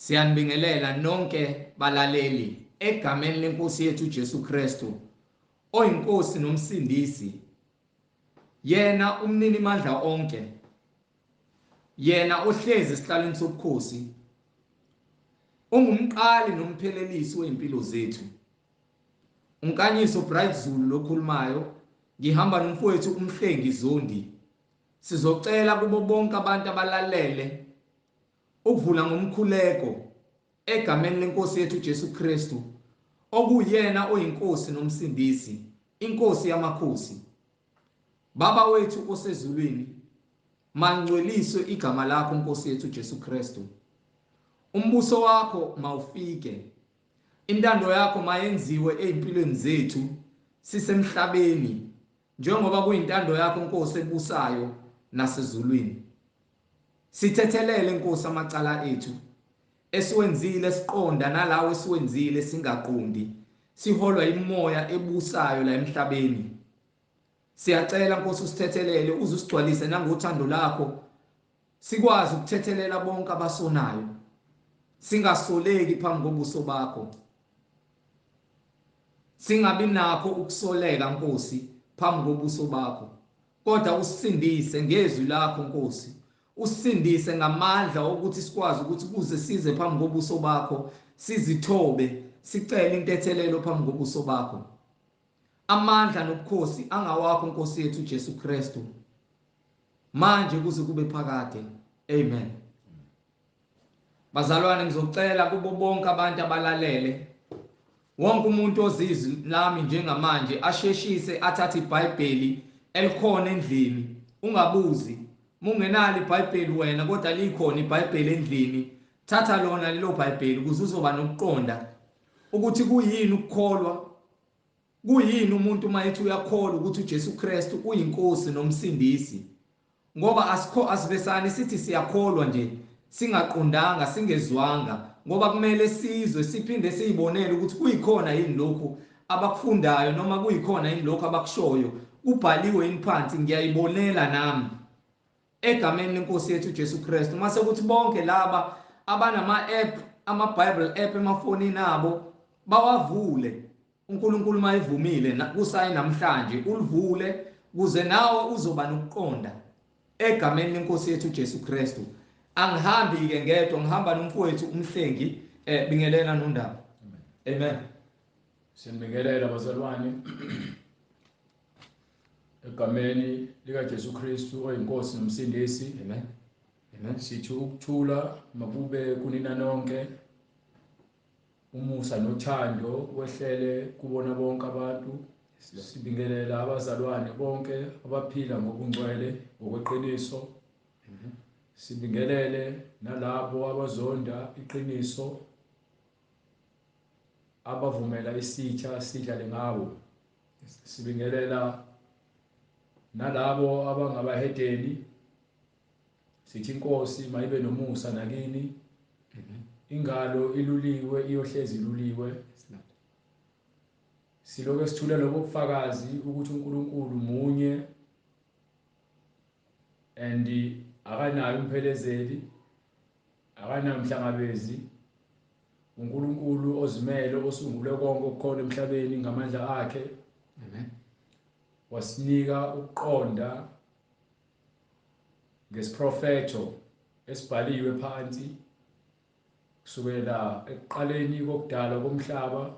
Siyanibingelela nonke balaleli egameni lenkosi yethu Jesu Kristu oyinkosi nomsindisi, yena umnini mandla onke, yena ohlezi esihlalweni sobukhosi, ungumqali nomphelelisi weimpilo zethu. Unkanyiso Bright Zulu lokhulumayo, ngihamba nomfowethu uMhlengi Zondi. Sizocela kubo bonke abantu abalalele ukuvula ngomkhuleko egameni lenkosi yethu Jesu Kristu, okuyena oyinkosi nomsindisi, inkosi yamakhosi. Baba wethu osezulwini, mangcweliswe igama lakho Nkosi yethu Jesu Kristu. Umbuso wakho mawufike, intando yakho mayenziwe ezimpilweni zethu sisemhlabeni, njengoba kuyintando yakho Nkosi ebusayo nasezulwini. Sithethelele Nkosi amacala ethu esiwenzile siqonda nalawo esiwenzile singaqondi, siholwa imoya ebusayo la emhlabeni. Siyacela Nkosi usithethelele, uze usigcwalise nangothando lakho, sikwazi ukuthethelela bonke abasonayo, singasoleki phambi kobuso bakho, singabi nakho ukusoleka Nkosi phambi kobuso bakho, kodwa usisindise ngezwi lakho Nkosi, usisindise ngamandla ukuthi sikwazi ukuthi kuze size phambi kobuso bakho, sizithobe, sicele intethelelo phambi kobuso bakho. Amandla nobukhosi angawakho Nkosi yethu Jesu Kristu, manje kuze kube phakade. Amen. Bazalwane, ngizocela kubo bonke abantu abalalele, wonke umuntu ozizwi lami njengamanje asheshise athathe iBhayibheli elikhona endlini. Ungabuzi mungenalo iBhayibheli wena, kodwa likhona iBhayibheli endlini, thatha lona lelo Bhayibheli ukuze uzoba nokuqonda ukuthi kuyini ukukholwa, kuyini umuntu uma ethi uyakholwa ukuthi uJesu Kristu uyinkosi nomsindisi. Ngoba asivesani sithi siyakholwa nje singaqondanga, singezwanga, ngoba kumele sizwe siphinde siyibonele ukuthi kuyikhona yini lokhu abakufundayo noma kuyikhona yini lokhu abakushoyo, kubhaliwe yini phansi, ngiyayibonela nami egameni lenkosi yethu Jesu Kristu. Mase kuthi bonke laba abanama app, ama Bible app emafonini abo, bawavule. uNkulunkulu mayivumile kusayi namhlanje ulivule kuze nawe uzoba nokuqonda egameni lenkosi yethu Jesu Kristu. Angihambi ke ngedwa, ngihamba nomfowethu uMhlengi. Bingelela nondaba. Amen. Siyabingelela bazalwane egameni lika Jesu Kristu oyinkosi nomsindisi. Amen. Amen. Sithi ukuthula makube kunina nonke, umusa nothando wehlele kubona bonke abantu. Sibingelela abazalwane bonke abaphila ngobungcwele ngokweqiniso. Sibingelele nalabo abazonda iqiniso, abavumela isitha sidlale ngabo. Sibingelela nalabo abangabahedeni, sithi inkosi mayibe nomusa nakini. Ingalo iluliwe, iyohlezi iluliwe. Siloke sithule lobo bufakazi ukuthi uNkulunkulu munye and akanayo umphelezeli, akanayo umhlangabezi. uNkulunkulu ozimele osungule konke okukhona emhlabeni ngamandla akhe. Amen. Wasinika ukuqonda ngesiprofetho esibhaliwe phansi kusukela ekuqaleni kokudalwa komhlaba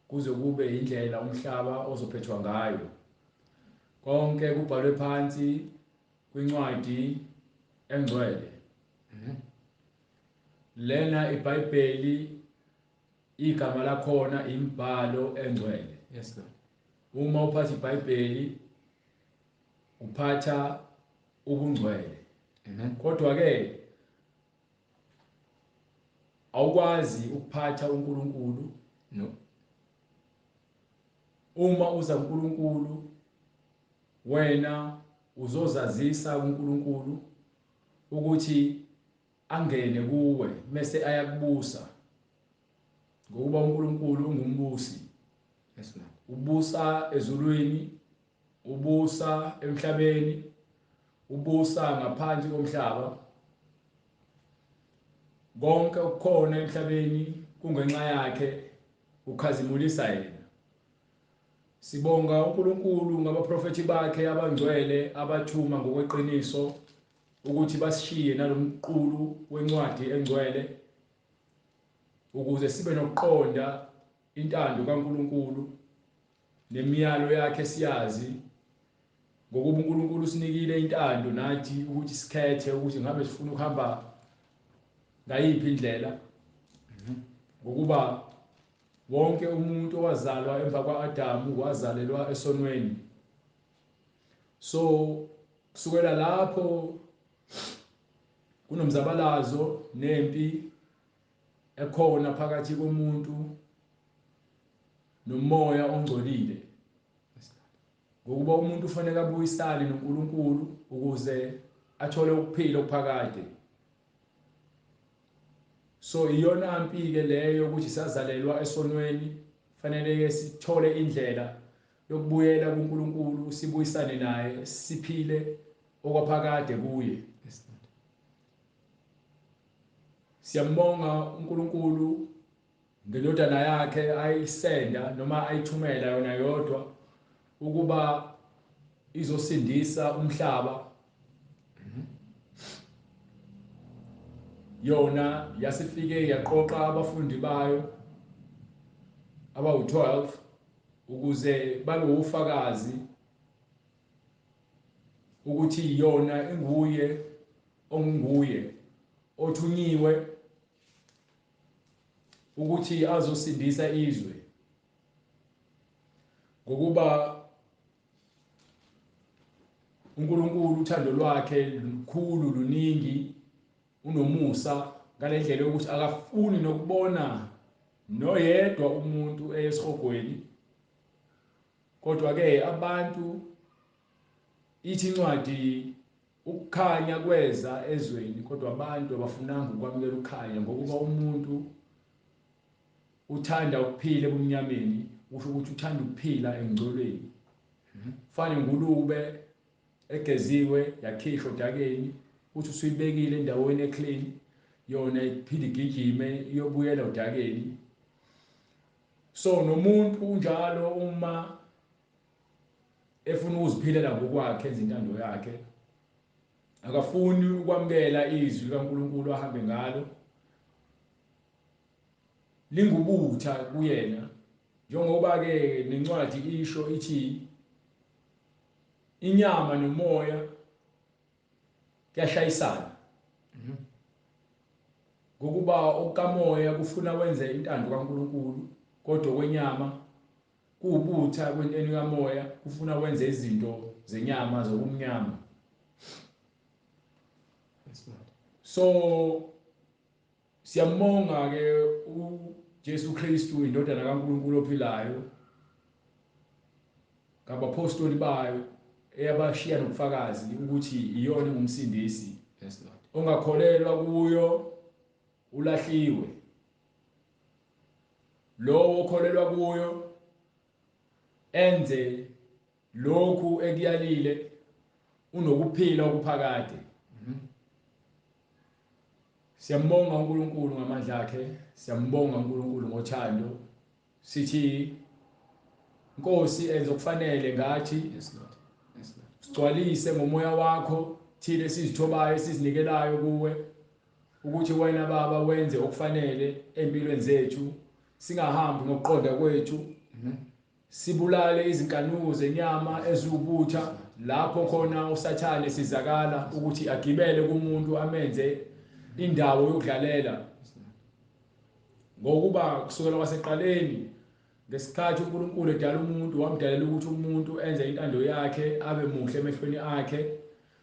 kuze kube indlela umhlaba ozophethwa ngayo. Konke kubhalwe phansi kwincwadi engcwele. Lena iBhayibheli, igama lakhona imibhalo engcwele. Yes Lord. Uma uphatha iBhayibheli uphatha ubungcwele. Amen. Kodwa ke awukwazi ukuphatha uNkulunkulu. No. Uma uza kuNkulunkulu wena uzozazisa kuNkulunkulu ukuthi angene kuwe mase ayakubusa, ngokuba uNkulunkulu ungumbusi. Yes Lord. Ubusa ezulwini, ubusa emhlabeni, ubusa ngaphansi komhlaba. Konke okukhona emhlabeni kungenxa yakhe, ukhazimulisa yena. Sibonga uNkulunkulu ngabaprofethi bakhe abangcwele abathuma ngokweqiniso ukuthi basishiye nalomqulu wencwadi engcwele ukuze sibe nokuqonda intando kaNkulunkulu nemiyalo yakhe siyazi, ngokuba uNkulunkulu usinikile intando nathi ukuthi sikhethe ukuthi ngabe sifuna ukuhamba ngayiphi indlela, ngokuba wonke umuntu owazalwa emva kwa-Adamu wazalelwa esonweni. So kusukela lapho kunomzabalazo nempi ekhona phakathi komuntu nomoya ongcolile, ngokuba umuntu ufanele abuyisane noNkulunkulu ukuze athole ukuphila okuphakade. So iyona mpi-ke leyo ukuthi sazalelwa esonweni, fanele-ke sithole indlela yokubuyela kuNkulunkulu, sibuyisane naye, siphile okwaphakade kuye. Siyambonga uNkulunkulu ngendodana yakhe ayisenda noma ayithumela yona yodwa ukuba izosindisa umhlaba. Yona yasifike yaqoqa abafundi bayo abawu-12 ukuze babe ufakazi ukuthi yona inguye onguye othunyiwe ukuthi azosindisa izwe, ngokuba uNkulunkulu uthando lwakhe lukhulu luningi, unomusa ngalendlela yokuthi akafuni nokubona noyedwa umuntu esihogweni. Kodwa ke abantu, ithi incwadi, ukukhanya kweza ezweni, kodwa abantu abafunanga ukwamukela ukukhanya, ngokuba umuntu uthanda ukuphila ebumnyameni, kusho ukuthi uthanda ukuphila engcolweni. Fane ingulube egeziwe yakhishwa odakeni, uthi usuyibekile endaweni eclean, yona iphinde igijime iyobuyela odakeni. So nomuntu unjalo, uma efuna ukuziphilela ngokwakhe enza intando yakhe, akafuni ukwamukela izwi likaNkulunkulu ahambe ngalo, lingubutha kuyena. Njengoba ke nencwadi isho ithi inyama nomoya kuyashayisana, ngokuba okukamoya kufuna wenze intando kaNkulunkulu, kodwa kwenyama kuwubutha kwenteni kamoya, kufuna wenze izinto zenyama zobumnyama. So siyambonga ke uJesu Kristu indodana kaNkulunkulu ophilayo ngabapostoli bayo eyabashiya nobufakazi ukuthi iyona engumsindisi. Yes Lord. Ongakholelwa kuyo ulahliwe, lowo okholelwa kuyo enze lokhu ekuyalile unokuphila okuphakade. Siyambonga uNkulunkulu ngamandla akhe, siyambonga uNkulunkulu ngothando. Sithi Nkosi enze okufanele ngathi. Yes Lord. Yes Lord. Sigcwalise ngomoya wakho thina esizithobayo esizinikelayo kuwe, ukuthi wena Baba wenze okufanele empilweni zethu, singahambi ngokuqonda kwethu, sibulale izinkanuko zenyama eziwubutha lapho khona uSathane sizakala ukuthi agibele kumuntu amenze indawo yokudlalela. Ngokuba kusukela kwaseqaleni ngesikhathi uNkulunkulu edala umuntu, wamdalela ukuthi umuntu enze intando yakhe, abe muhle emehlweni akhe,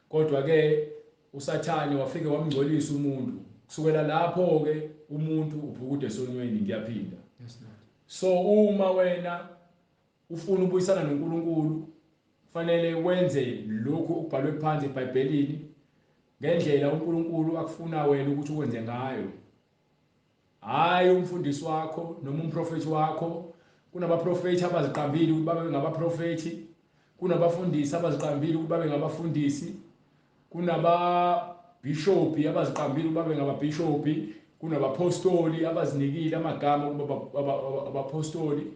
kodwa ke uSathane wafike wamngcolisa umuntu. Kusukela lapho ke umuntu ubhukude esonweni. Ngiyaphinda. Yes Lord. So uma wena ufuna ubuyisana noNkulunkulu, kufanele wenze lokhu okubhalwe phansi eBhayibhelini ngendlela uNkulunkulu akufuna wena ukuthi ukwenze ngayo. Hayi umfundisi wakho noma umprofethi wakho. Kunabaprofethi abaziqambile ukuthi babe ngabaprofethi, kunabafundisi abaziqambile ukuthi babe ngabafundisi, kunababhishobhi abaziqambile ukuthi babe ngababhishobhi, Kunabapostoli abazinikile amagama ukuba abapostoli,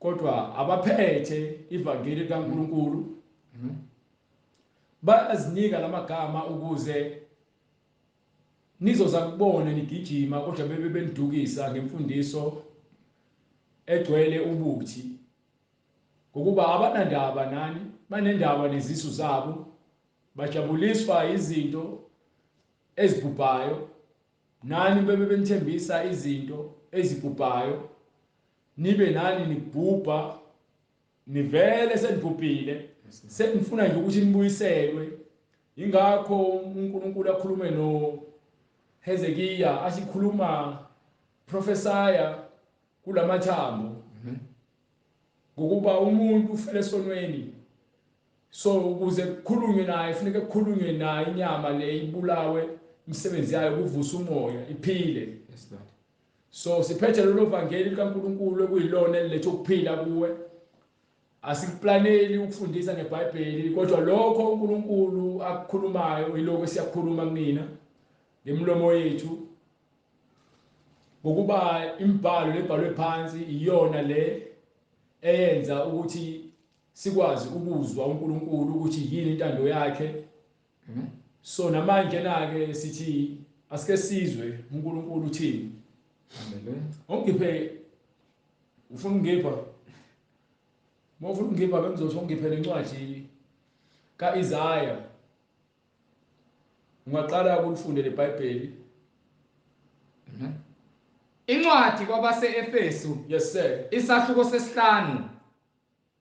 kodwa abaphethe ivangeli likaNkulunkulu. Bayazinika lamagama ukuze nizoza kubona nigijima, kodwa bebe benidukisa ngemfundiso egcwele ubuthi. Ngokuba abanandaba nani, banendaba nezisu zabo, bajabuliswa izinto ezibhubhayo, nani bebe benithembisa izinto ezibhubhayo, nibe nani nibhubha, nivele senibhubhile, senifuna nje ukuthi nibuyiselwe. Ingakho uNkulunkulu akhulume no Hezekiya, asikhuluma prophesaya kulamathambo, ngokuba umuntu ufele esonweni. So ukuze kukhulunywe naye kufuneka kukhulunywe naye, inyama le ibulawe, imisebenzi yayo kuvusa umoya iphile. Yes Lord. So siphethe lelo vangeli likaNkulunkulu ekuyilona eliletha ukuphila kuwe. Asikuplaneli ukufundisa ngeBhayibheli, kodwa lokho uNkulunkulu akukhulumayo yiloko esiyakhuluma kunina ngemilomo yethu, ngokuba imibhalo lebhalwe phansi iyona le eyenza ukuthi sikwazi ukuzwa uNkulunkulu ukuthi yini intando yakhe. So namanje na ke sithi asike sizwe uNkulunkulu uthini. Hallelujah. Ongiphe, ufuna ukungipha? Uma ufuna ukungipha, bengizothi ungiphe lencwadi kaIsaya. Ungaqala ukulifunde leBhayibheli. Incwadi kwabase-Efesu. Yes sir. Isahluko sesihlanu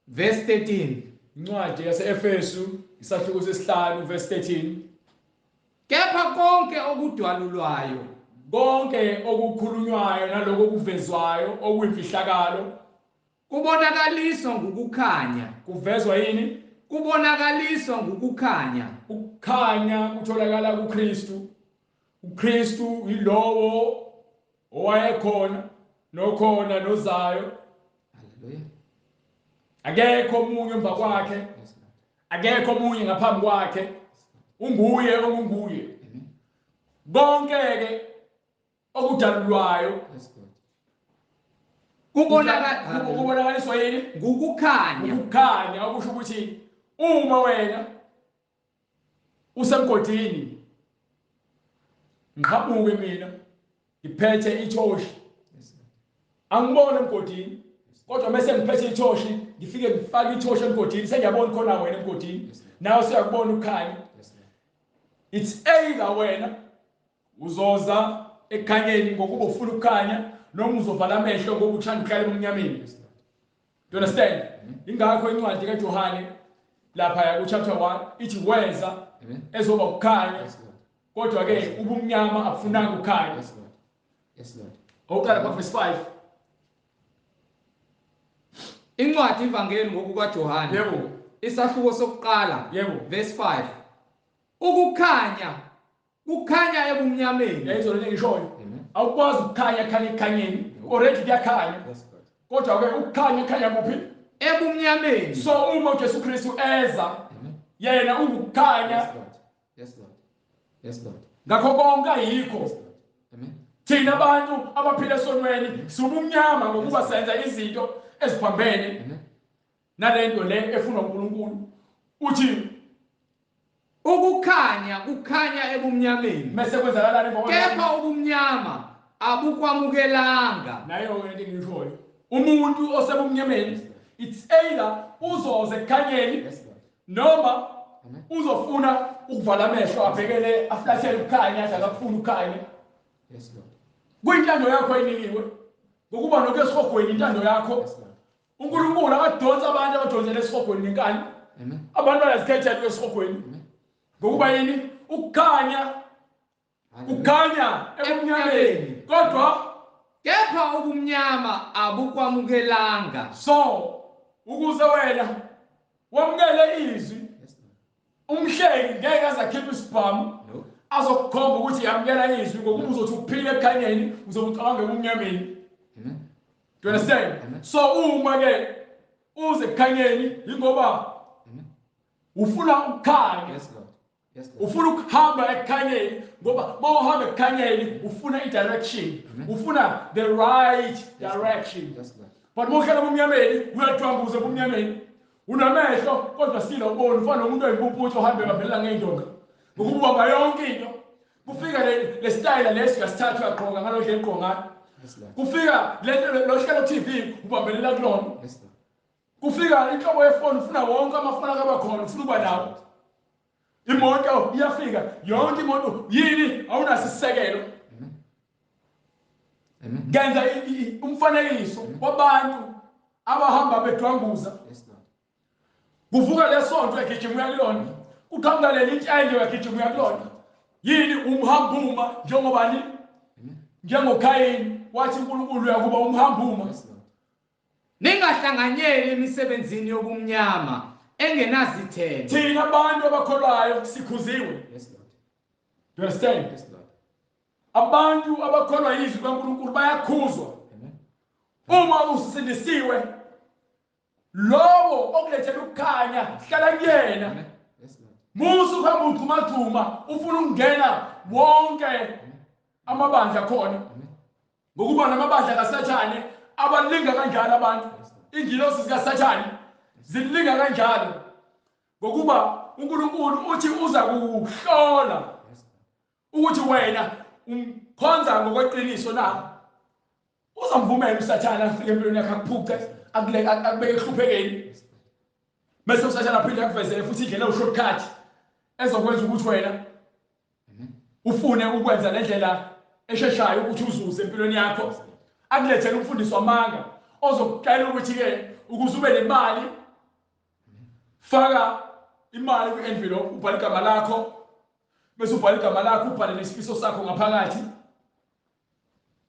verse 13. Incwadi yase-Efesu isahluko sesihlanu verse 13. Kepha konke okudwalulwayo, konke okukhulunywayo naloko okuvezwayo okuyimfihlakalo, kubonakaliswa ngukukhanya. Kuvezwa yini? Kubonakaliswa ngukukhanya. Ukukhanya kutholakala kuKristu. uKristu yilowo owayekhona nokhona nozayo. Haleluya. Akekho omunye emva kwakhe, akekho omunye ngaphambi kwakhe, unguye okunguye. Konke ke okudalulwayo kubonakaliswa yini? Ngukukhanya. Ukukhanya, okusho ukuthi uma wena usemgodini, ngiqhamuke mina ngiphethe ithoshi, angibone emgodini, kodwa mase ngiphethe ithoshi ngifike ngifake ithoshi emgodini, sengiyabona khona wena emgodini, nawe siyakubona ukukhanya. It's either wena uzoza ekukhanyeni ngokuba ufuna ukukhanya, noma uzovala amehlo ngoba uthanda ukuhlala ebumnyameni. Do you understand? Ingakho incwadi kaJohane lapha ku chapter 1 ithi weza ezoba ukukhanya, kodwa ke ubumnyama abufunanga ukukhanya. Yes Lord. Yes Lord. Awuqala pa verse 5. Incwadi ivangeli ngokukaJohane. Yebo. Isahluko sokuqala. Yebo. Verse 5. Ukukhanya kukhanya ebumnyameni. Yayizona lento engishoyo. Awukwazi ukukhanya khanya ekukhanyeni. Already kuyakhanya. Kodwa ke ukukhanya khanya kuphi? Ebumnyameni. So uma uJesu Kristu eza, yena ungukukhanya. Yes Lord. Yes Lord. Yes Lord. Ngakho konke ayikho. Amen. Thina abantu abaphila esonweni sibumnyama ngokuba senza izinto eziphambene nalento le efunwa uNkulunkulu. Uthi ukukhanya kukhanya ebumnyameni. Mase kwenzakalani ngoba kepha ubumnyama abukwamukelanga. Nayo into engishoyo. Umuntu osebumnyameni it's either uzoze ekukhanyeni noma uzofuna ukuvala amehlo abhekele aflathele ukukhanya, athi akakufuni ukukhanya. Yes Lord. Kuyintando yakho inikiwe ngokuba lokho esihogweni intando yakho. uNkulunkulu akadonsa abantu abadonsele esihogweni ngenkani. Amen. Abantu bayazikhethela esihogweni. Ngokuba yini? Ukukhanya kukhanya ebumnyameni, kodwa kepha ubumnyama abukwamukelanga. So ukuze wena wamukele izwi, umhleki ngeke azakhipha isibhamu azokukhomba ukuthi yamukela izwi, ngokuba uzothi uphile ekukhanyeni uzobucabanga ebumnyameni. Amen. Do you understand? So uma ke uze ekukhanyeni ingoba ufuna ukukhanya. Yes Lord. Ufuna ukuhamba ekukhanyeni ngoba mawuhamba ekukhanyeni ufuna i-direction, ufuna the right direction. But mawuhlala ebumnyameni uyadwanguza ebumnyameni, unamehlo kodwa sila ubona, ufana nomuntu oyimpumputhe ohambe ebambelela ngey'ndonga ngokuba ubamba yonke into. Kufika le style lesi uyasithatha uyagqoka ngalo ndlela egqoka ngayo. Kufika lo hlelo TV ubambelela kulona. Kufika inhlobo yefoni ufuna wonke amafoni akaba khona ufuna ukuba nawo. Imoto iyafika yonke imoto yini awunaso isisekelo. Ngenza umfanekiso wabantu abahamba bedwanguza. Kuvuka lesonto egijima uya kulona, kuqhamuka leli ntshende uyagijima uya kulona. Yini umhambuma njengobani? NjengoKhayini wathi uNkulunkulu uyakuba umhambuma. Ningahlanganyeli emisebenzini yobumnyama engenazithelo. Thina abantu abakholwayo sikhuziwe. Yes Lord. Do you understand? Yes Lord. Abantu abakholwa izwi kaNkulunkulu bayakhuzwa. Amen. Uma usindisiwe lowo okulethela ukukhanya hlala kuyena. Amen. Yes Lord. Musa ukuhamba ugxumagxuma ufuna ukungena wonke amabandla khona. Ngokuba namabandla kaSathane abalinga kanjalo abantu. Ingilosi zikaSathane zilinga kanjalo. Ngokuba uNkulunkulu uthi uza kuhlola ukuthi wena umkhonza ngokweqiniso na. Uzamvumela uSathane afike empilweni yakho akuphuce, akubeke ekuhluphekeni. Bese uSathane aphinde akuvezele futhi indlela ewushortcut ezokwenza ukuthi wena ufune ukwenza le ndlela esheshayo ukuthi uzuze empilweni yakho. Akulethele umfundisi wamanga ozokutshela ukuthi-ke ukuze ube nemali faka imali kwi-envelope, ubhale igama lakho, bese ubhale igama lakho ubhale nesifiso sakho ngaphakathi.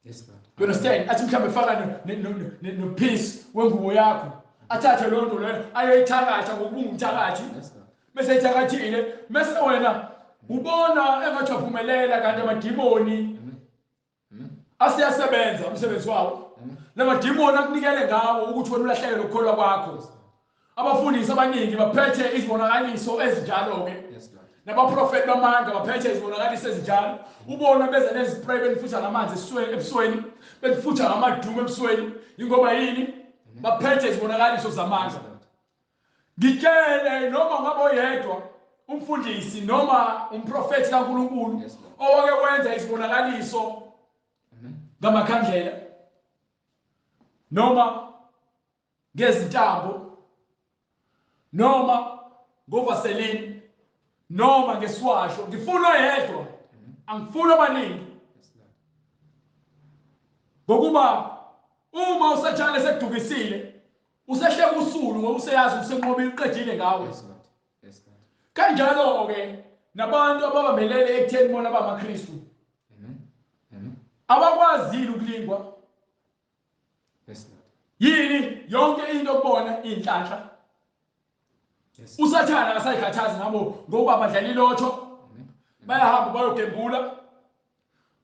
Yes Lord. You understand? Athi mhlawumbe faka no-piece wengubo yakho, athathe leyo nto leyo ayoyithakatha ngokuba ungumthakathi. Yes Lord. Bese ethakathile, bese wena ubona engathi waphumelela kanti amadimoni asiyasebenza umsebenzi wawo. Lamadimoni akunikele ngawo ukuthi wena ulahlekelwe ukukholwa kwakho. Abafundisi abaningi baphethe izibonakaliso ezinjalo-ke. Yes Lord. Nabaprofeti bamanga baphethe izibonakaliso ezinjalo. Ubona beza nezipray benifutha ngamanzi ebusweni, benifutha ngamadumu ebusweni. Ingoba yini? Baphethe izibonakaliso zamanga. Ngitshele noma ngabe oyedwa umfundisi noma umprofeti kaNkulunkulu owake wenza izibonakaliso ngamakhandlela noma ngezintambo noma ngovaseline noma ngesiwasho. Ngifuna oyedwa, angifuni abaningi. Ngokuba uma uSathane sekudukisile usehleka usulu ngoba useyazi usenqobile, uqedile ngawe. Yes Lord. Yes Lord. Kanjalo-ke nabantu ababambelele ekutheni bona bamaKristu Amen. Amen. abakwazile ukulingwa. Yes Lord. Yini yonke into kubona inhlanhla. Yes. uSathane akasayikhathazi ngabo ngoba badlala ilotho, bayahamba bayogembula,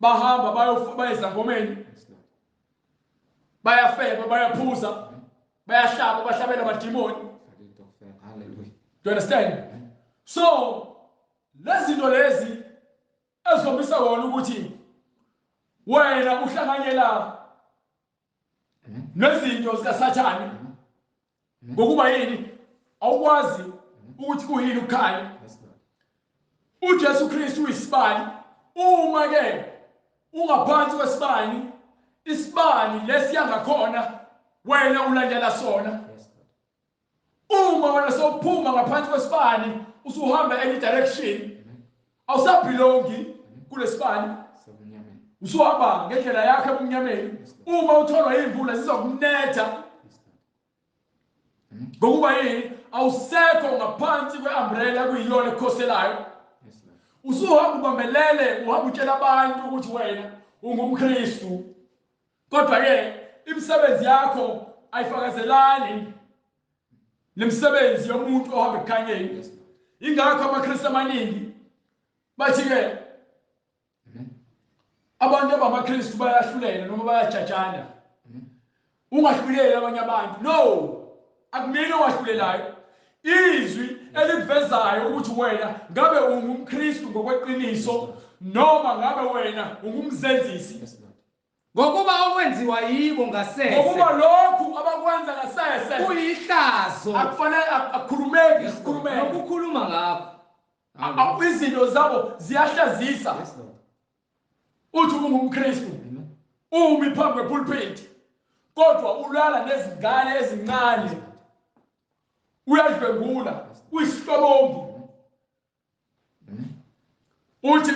bahamba bayezangomeni, Yes Lord. bayafeba, bayaphuza, bayahlaba, bahlabela amadimoni. Hallelujah. Do you understand? So lezi zinto lezi ezikhombisa wona ukuthi wena uhlanganyela nezinto zikaSathane. Ngokuba yini? Awukwazi ukuthi kuyini ukukhanya. Yes Lord. uJesu Kristu uyisibani. Uma ke ungaphansi kwesibani, isibani lesiyangakhona wena ulandela sona. Yes Lord. Uma wena sowuphuma ngaphansi kwesibani usuhamba any direction, awusabelongi kulesibani, Sebumnyameni. usuhamba ngendlela yakho ebumnyameni. Uma utholwa imvula zizokunetha. Yes Lord. Ngokuba yini? Awusekho ngaphansi kweumbrella kuyiyona ekukhoselayo. Yes Lord. Usuhamba ubambelele, uhamba utshela abantu ukuthi wena ungumKristu, kodwa ke imisebenzi yakho ayifakazelani nemisebenzi yomuntu ohamba ekukhanyeni. Yes Lord. Ingakho amaKristu amaningi bathi ke abantu abamaKristu bayahlulela noma bayajajana. Ungahluleli abanye abantu. No, akumina owahlulelayo. Izwi elikuvezayo ukuthi wena ngabe ungumKristu ngokweqiniso noma ngabe wena ungumzenzisi. Ngokuba okwenziwa yibo ngasese, ngokuba lokhu abakwenza ngasese kuyihlazo, akufanele akukhulumeki, sikhulumeke nokukhuluma ngakho. Izinto zabo ziyahlazisa. Uthi ungumKristu umi phambi kwepulpit kodwa ulala nezingane ezincane, uyadlwengula, uyisihlobongi. Uthi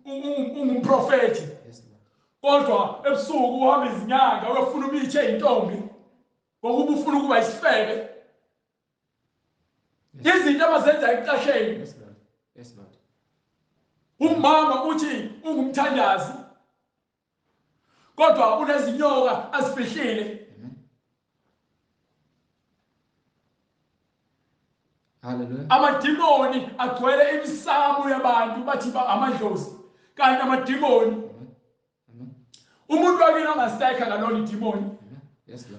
ungumprofeti kodwa ebusuku uhamba izinyanga uyofuna umithe intombi ngokuba ufuna ukuba isifebe. Izinto abazenza ekuqasheni. Umama uthi ungumthandazi kodwa unezinyoka azifihlile. Hallelujah. Amadimoni agcwele imisamo yabantu bathi amadlozi, kanti amadimoni umuntu wakini angasekha ngalona idimoni.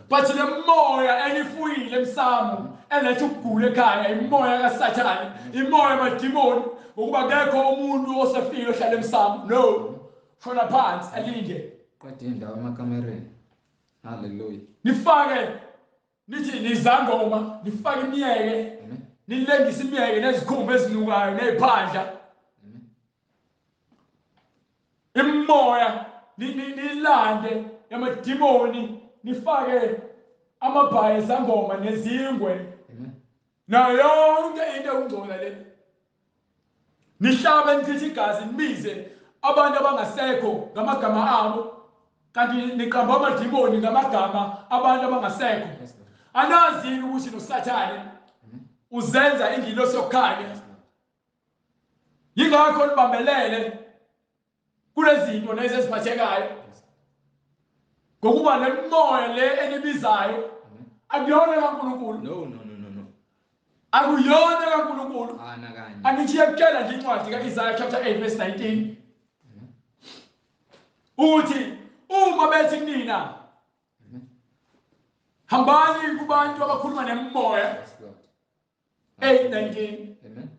But le moya enifuyile emsamo eletha ukugula ekhaya, imoya kaSathane, imoya yamadimoni, ngokuba kekho umuntu osefile ohlala emsamo. No, shona phansi alinde. Qeda indawo emakamereni. Hallelujah. Nifake nithi nizangoma, nifake imiyeke, nilengise imiyeke nezikhumba ezinukayo neziphandla. Imoya nilande yamadimoni, nifake amabhayi ezangoma nezingwe nayo yonke into ekungcola le. Nihlabe nichithe igazi, nibize abantu abangasekho ngamagama abo, kanti niqamba amadimoni ngamagama abantu abangasekho. Anazi yini ukuthi noSathane uzenza ingilosi yokukhanya? Yingakho nibambelele kulezinto lezi eziphathekayo, ngokuba le moya le enibizayo akuyona kaNkulunkulu. No, no, no, no, no. Akuyona kaNkulunkulu. Angithi iyakutshela nje incwadi kaIsaiah chapter 8 verse 19 uthi uma bethi kunina hambani kubantu abakhuluma nemoya. 8:19. Amen.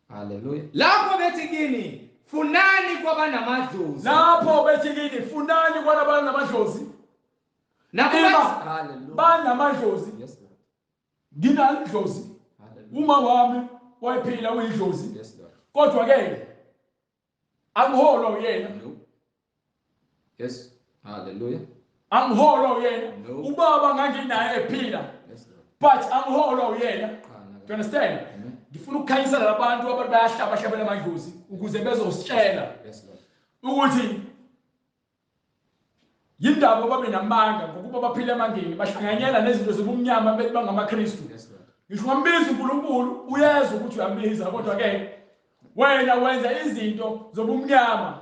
Hallelujah. Lapho bethi kini funani kwabanamadlozi. Lapho bethi kini funani kwabanamadlozi. Hallelujah. Banamadlozi. Nginalidlozi. Uma wami wayephila uyidlozi. Kodwa ke angiholwa uyena. Yes. Hallelujah. Angiholwa uyena. Ubaba nganginaye ephila. But angiholwa uyena. Do you understand? Ngifuna ukukhanyisela labantu abantu bayahlaba hlabela amadlozi ukuze bezositshela ukuthi yindaba babe namanga ngokuba baphila emangeni, bahlanganyela nezinto zobumnyama bethi bangamaKristu. Ngisho ungambiza uNkulunkulu uyezwa ukuthi uyambiza, kodwa ke wena wenza izinto zobumnyama,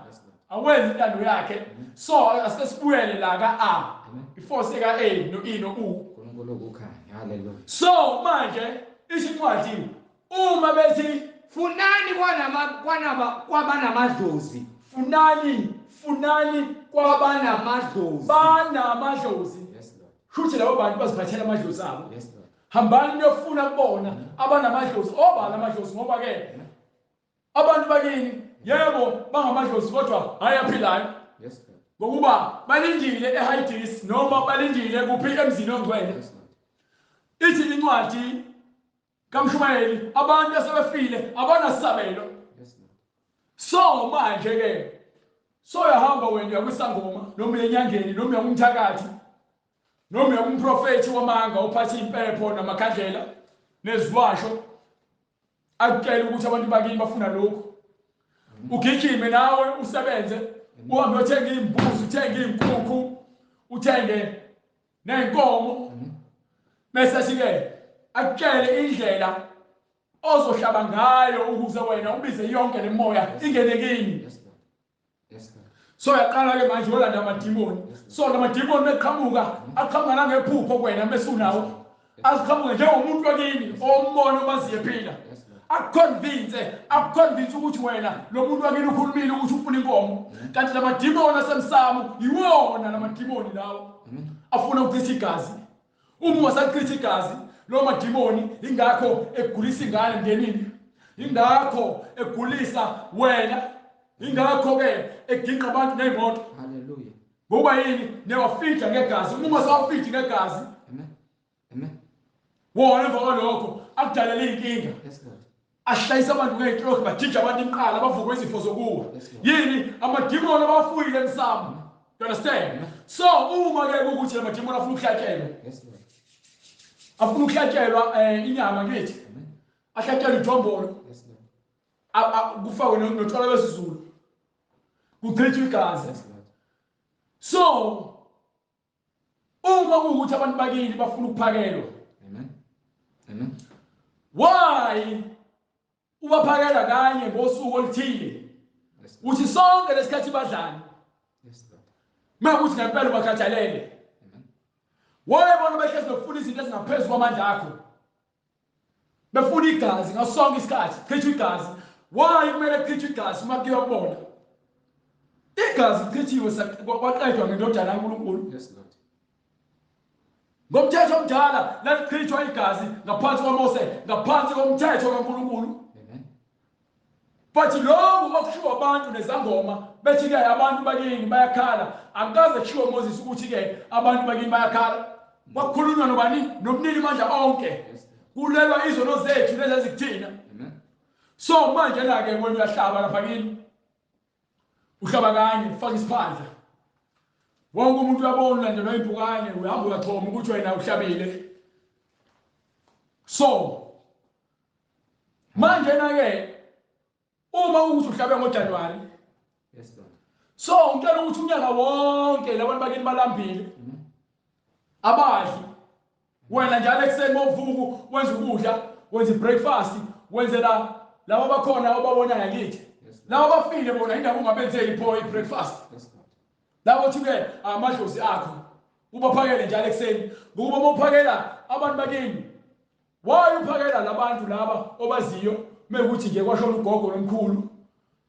awenzi intando yakhe. So asesibuyele la ka A before seka A no E no U. uNkulunkulu ukukhanya. Hallelujah. So manje isincwadi uma bethi funani kwabanamadlozi, funani funani kwabanamadlozi, banamadlozi. Shuthi labo bantu baziphathela amadlozi abo. Hambani niyofuna kubona abanamadlozi, obani amadlozi, ngoba ke abantu bakini yebo bangamadlozi kodwa hayi aphilayo. Ngokuba balindile eHades noma balindile kuphi emzini ongcwele. Ithi incwadi kaMshumayeli abantu asebefile abanasabelo. So manje ke soyahamba wena uyakwisangoma noma uyenyangeni noma uyakumthakathi noma uyakumprofethi wamanga ophatha impepho namakhandlela neziwasho akutshela ukuthi abantu bakini bafuna lokhu. Ugijime nawe usebenze, uhambe uyothenga imbuzi, uthenge inkukhu, uthenge nenkomo, bese sike akutshele indlela ozohlaba ngayo ukuze wena ubize yonke lemoya ingene kini. So yaqala ke manje olanda amadimoni. So lamadimoni beqhamuka aqhamuka nangephupho kuwena bese unawo, aziqhamuke njengomuntu wakini ombona omaziye ephila, akuconvince ukuthi wena lo muntu wakini ukhulumile ukuthi ufuna inkomo, kanti lamadimoni asemsamo iwona lamadimoni lawo afuna ukuchitha igazi. Uma ungasachitha igazi Lo madimoni ingakho egulisa ingane emndenini, ingakho egulisa wena, ingakho ke eginqa abantu nezimoto. Hallelujah. Ngoba yini? Niyawafija ngegazi. Uma sawafiji ngegazi, amen, amen, wona emva kwalokho akudalela inkinga. Yes Lord. Ashayisa abantu ngey'nhloko, bajija abantu imiqala, bavukwe izifo zokuwa. Yes, Lord. Yini? Amadimoni abafuyile emsamo. You understand? So uma ke kukuthi lamadimoni afuna ukuhlatshelwa, Yes Lord. afuna ukuhlatshelwa inyama ngithi, Amen. ahlatshelwe ijombolo, Yes Lord. kufakwe notshwala besiZulu, kuchithwe igazi. Yes Lord. So uma kuwukuthi abantu bakini bafuna ukuphakelwa, Amen. Amen. Why ubaphakela kanye ngosuku oluthile? Yes Lord. Uthi sonke lesikhathi badlani? Yes Lord. Makuthi ngempela ubakhathalele. Amen. Why bona behlezi befuna izinto ezingaphezulu kwamandla akho? Befuna igazi ngaso sonke isikhathi, chithwa igazi. Why kumele kuchithwe igazi uma kuyiwa kubona? Igazi lichithiwe kwaqedwa ngendodana kaNkulunkulu. Yes Lord. Ngomthetho omdala lalichithwa igazi ngaphansi kwaMose, ngaphansi komthetho kaNkulunkulu. Amen. But lokhu okushiwo abantu nezangoma bethi ke abantu bakini bayakhala, akukaze kushiwo Moses ukuthi ke abantu bakini bayakhala. Kwakukhulunywa nobani? Nomnini mandla onke. Yes Lord. Kulelwa izono zethu lezi ezikuthina. Amen. So manje la ke wena uyahlaba lapha kini, uhlaba kanye, ufaka isiphandla, wonke umuntu uyabona ulandelwa impukane, uhamba uyachoma ukuthi wena uhlabile. So manje na ke uma ukuthi uhlabe ngoJanuary, Yes Lord. so ngicela ukuthi unyaka wonke labantu bakini balambile, abadli. Wena njalo ekuseni movuku wenza ukudla, wenza ibreakfast, wenzela laba bakhona obabona ngakithi. Yes Lord. Laba bafile bona indaba ungabenzeli pho ibreakfast. Yes Lord. Labo uthi ke amadlozi akho ubaphakele njalo ekuseni, ngokuba mawuphakela abantu bakini, why uphakela labantu laba obaziyo mekuthi nje kwashona ugogo nomkhulu,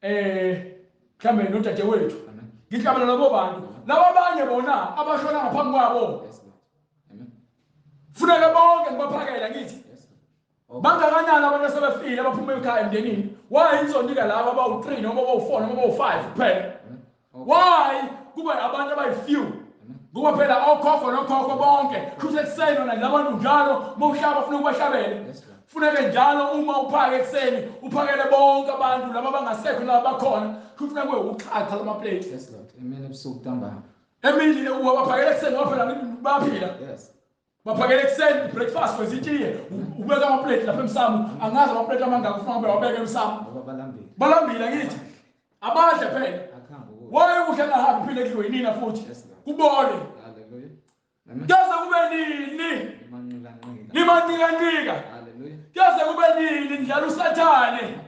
mhlambe nodadewethu. Amen. Ngihlabela labo bantu laba abanye bona abashona ngaphambi kwabo. Yes Lord. Amen. Funeka bonke ngibaphakela ngithi. Yes Lord. Bangakanani abantu asebefile abaphuma ekhaya emndenini? Why ngizonika laba abawu3 noma abawu4 noma abawu5 kuphela? Amen. Okay. Why kube abantu abayi-few? Amen. Ngoba phela okhokho nokhokho bonke kusho ekuseni wena labantu njalo mawuhlaba ufuna ukubahlabela. Yes Lord. Funeke njalo uma uphake ekuseni uphakele bonke abantu laba abangasekho laba bakhona. Kufuneka kube uxhaxha lamaplate. Yes Lord. Emini ebusuku ntambama. Emini ubaphakele ekuseni ngoba phela bayaphila. Yes. Baphakele ekuseni breakfast wezitiye, ubeka amaplate lapha emsamo. Angazi amaplate amangaka ufuna ube wabeka emsamo. Ngoba balambile. Balambile ngithi. Abadle phela. Akuhambe ukudla. Why ukudla kungahambi phile kudliwe yinina futhi? Yes Lord. Kubole. Hallelujah. Amen. Kuyaze kube nini? Nimanqikanqika. Nimanqikanqika. Hallelujah. Kuyaze kube nini nidlala uSathane?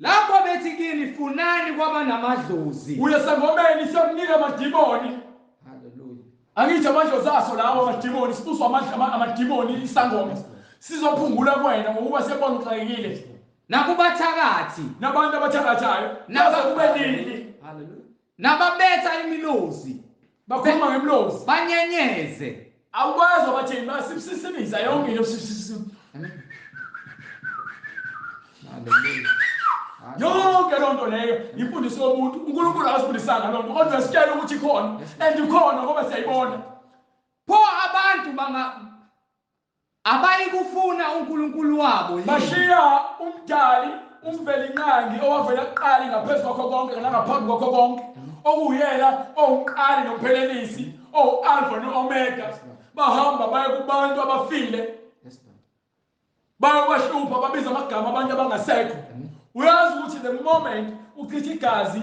Lapho bethi kini funani kwabanamadlozi. Uye sangomeni siyokunika amadimoni. Hallelujah. Angithi amadlozi aso lawo amadimoni, sibuswa amadimoni isangoma. Sizophungula kuwena ngokuba siyabona uxakekile. Nakubathakathi. Nabantu abathakathayo. Kuyaze kube nini? Hallelujah. Nababetha imilozi. Bakhuluma ngemlozi. Banyenyeze. Awukwazi abathini basisimiza yonke into. Amen. Hallelujah. Yonke loo nto leyo imfundiso yomuntu. uNkulunkulu akasifundisanga loo nto, kodwa sitshela ukuthi ikhona and ikhona ngoba siyayibona. Pho abantu banga abayikufuna uNkulunkulu wabo yini? Bashiya umdali umvelinqangi owavela kuqala ngaphezu kwakho konke nangaphambi kwakho konke, okuyena owumqali nomphelelisi, owu-Alpha no-Omega. Bahamba baye kubantu abafile, Yes Lord. bayobahlupha, babiza amagama abantu abangasekho. Uyazi ukuthi the moment uchitha igazi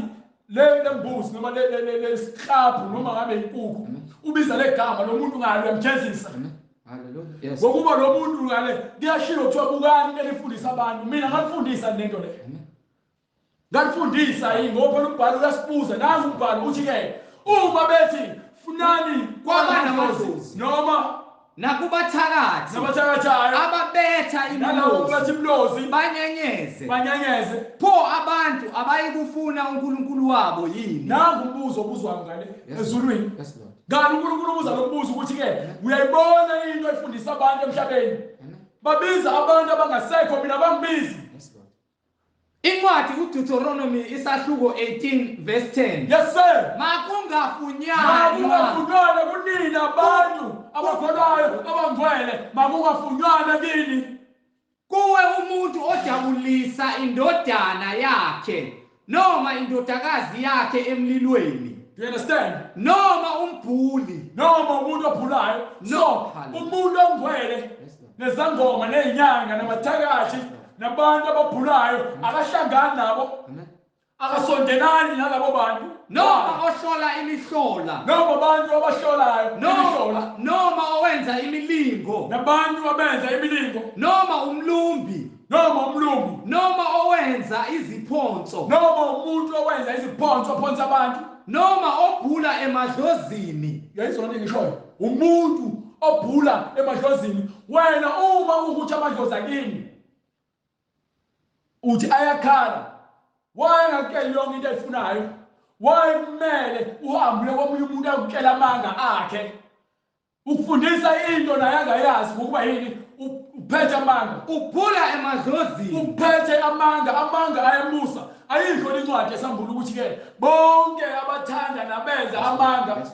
lembuzi noma lesiklabhu noma ngabe inkukhu, ubiza legama lo muntu ngalo uyamjezisa. Amen. Hallelujah. Yes. Ngokuba lo muntu ngale kuyashiwo kuthiwa bukani elifundisa abantu. Mina ngalifundisa lento le. Amen. Ngalifundisa yini ngoba phela umbhalo uyasibuza. Nangu umbhalo uthi ke uma bethi funani Kwabanamadlozi noma Nakubathakathi nabathakathayo ababetha nalabo bathi imilozi imlozi banyenyeze. Banyanyeze. Pho abantu abayikufuna uNkulunkulu wabo yini? Nangu umbuzo obuzwayo ngale ezulwini. Yes Lord. Kanti uNkulunkulu ubuza lo mbuzo ukuthi ke uyayibona into efundisa abantu emhlabeni, babiza abantu abangasekho, mina bangibizi. Yes Lord. Incwadi uDeuteronomy isahluko 18 verse 10. Yes sir. Makungafunyanwa Makungafunywana kunina abantu abakholwayo abangcwele, makungafunywana kini kuwe umuntu ojabulisa indodana yakhe noma indodakazi yakhe emlilweni Do you understand? Noma umbhuli Noma umuntu ophulayo. So Hallelujah. umuntu ongcwele nezangoma nezinyanga nabathakathi nabantu ababhulayo akahlangani nabo, akasondelani nalabo bantu. Noma ohlola imihlola Noma abantu abahlolayo imihlola noma owenza imilingo nabantu abenza imilingo noma umlumbi noma umlumbi noma owenza iziphonso noma umuntu owenza iziphonso ophonsa abantu noma obhula emadlozini. Uyayizona into engishoyo, umuntu obhula emadlozini. Wena uma ukuthi amadlozi akini uthi ayakhala, wayengakutsheli yonke into ayifunayo, wayekumele uhambe komunye umuntu akutshela amanga akhe, ukufundisa into naye angayazi ngokuba yini uphethe amanga. Ubhula emadlozini. Uphethe amanga, amanga ayamusa. Ayikho incwadi esambula ukuthi-ke bonke abathanda nabenza amanga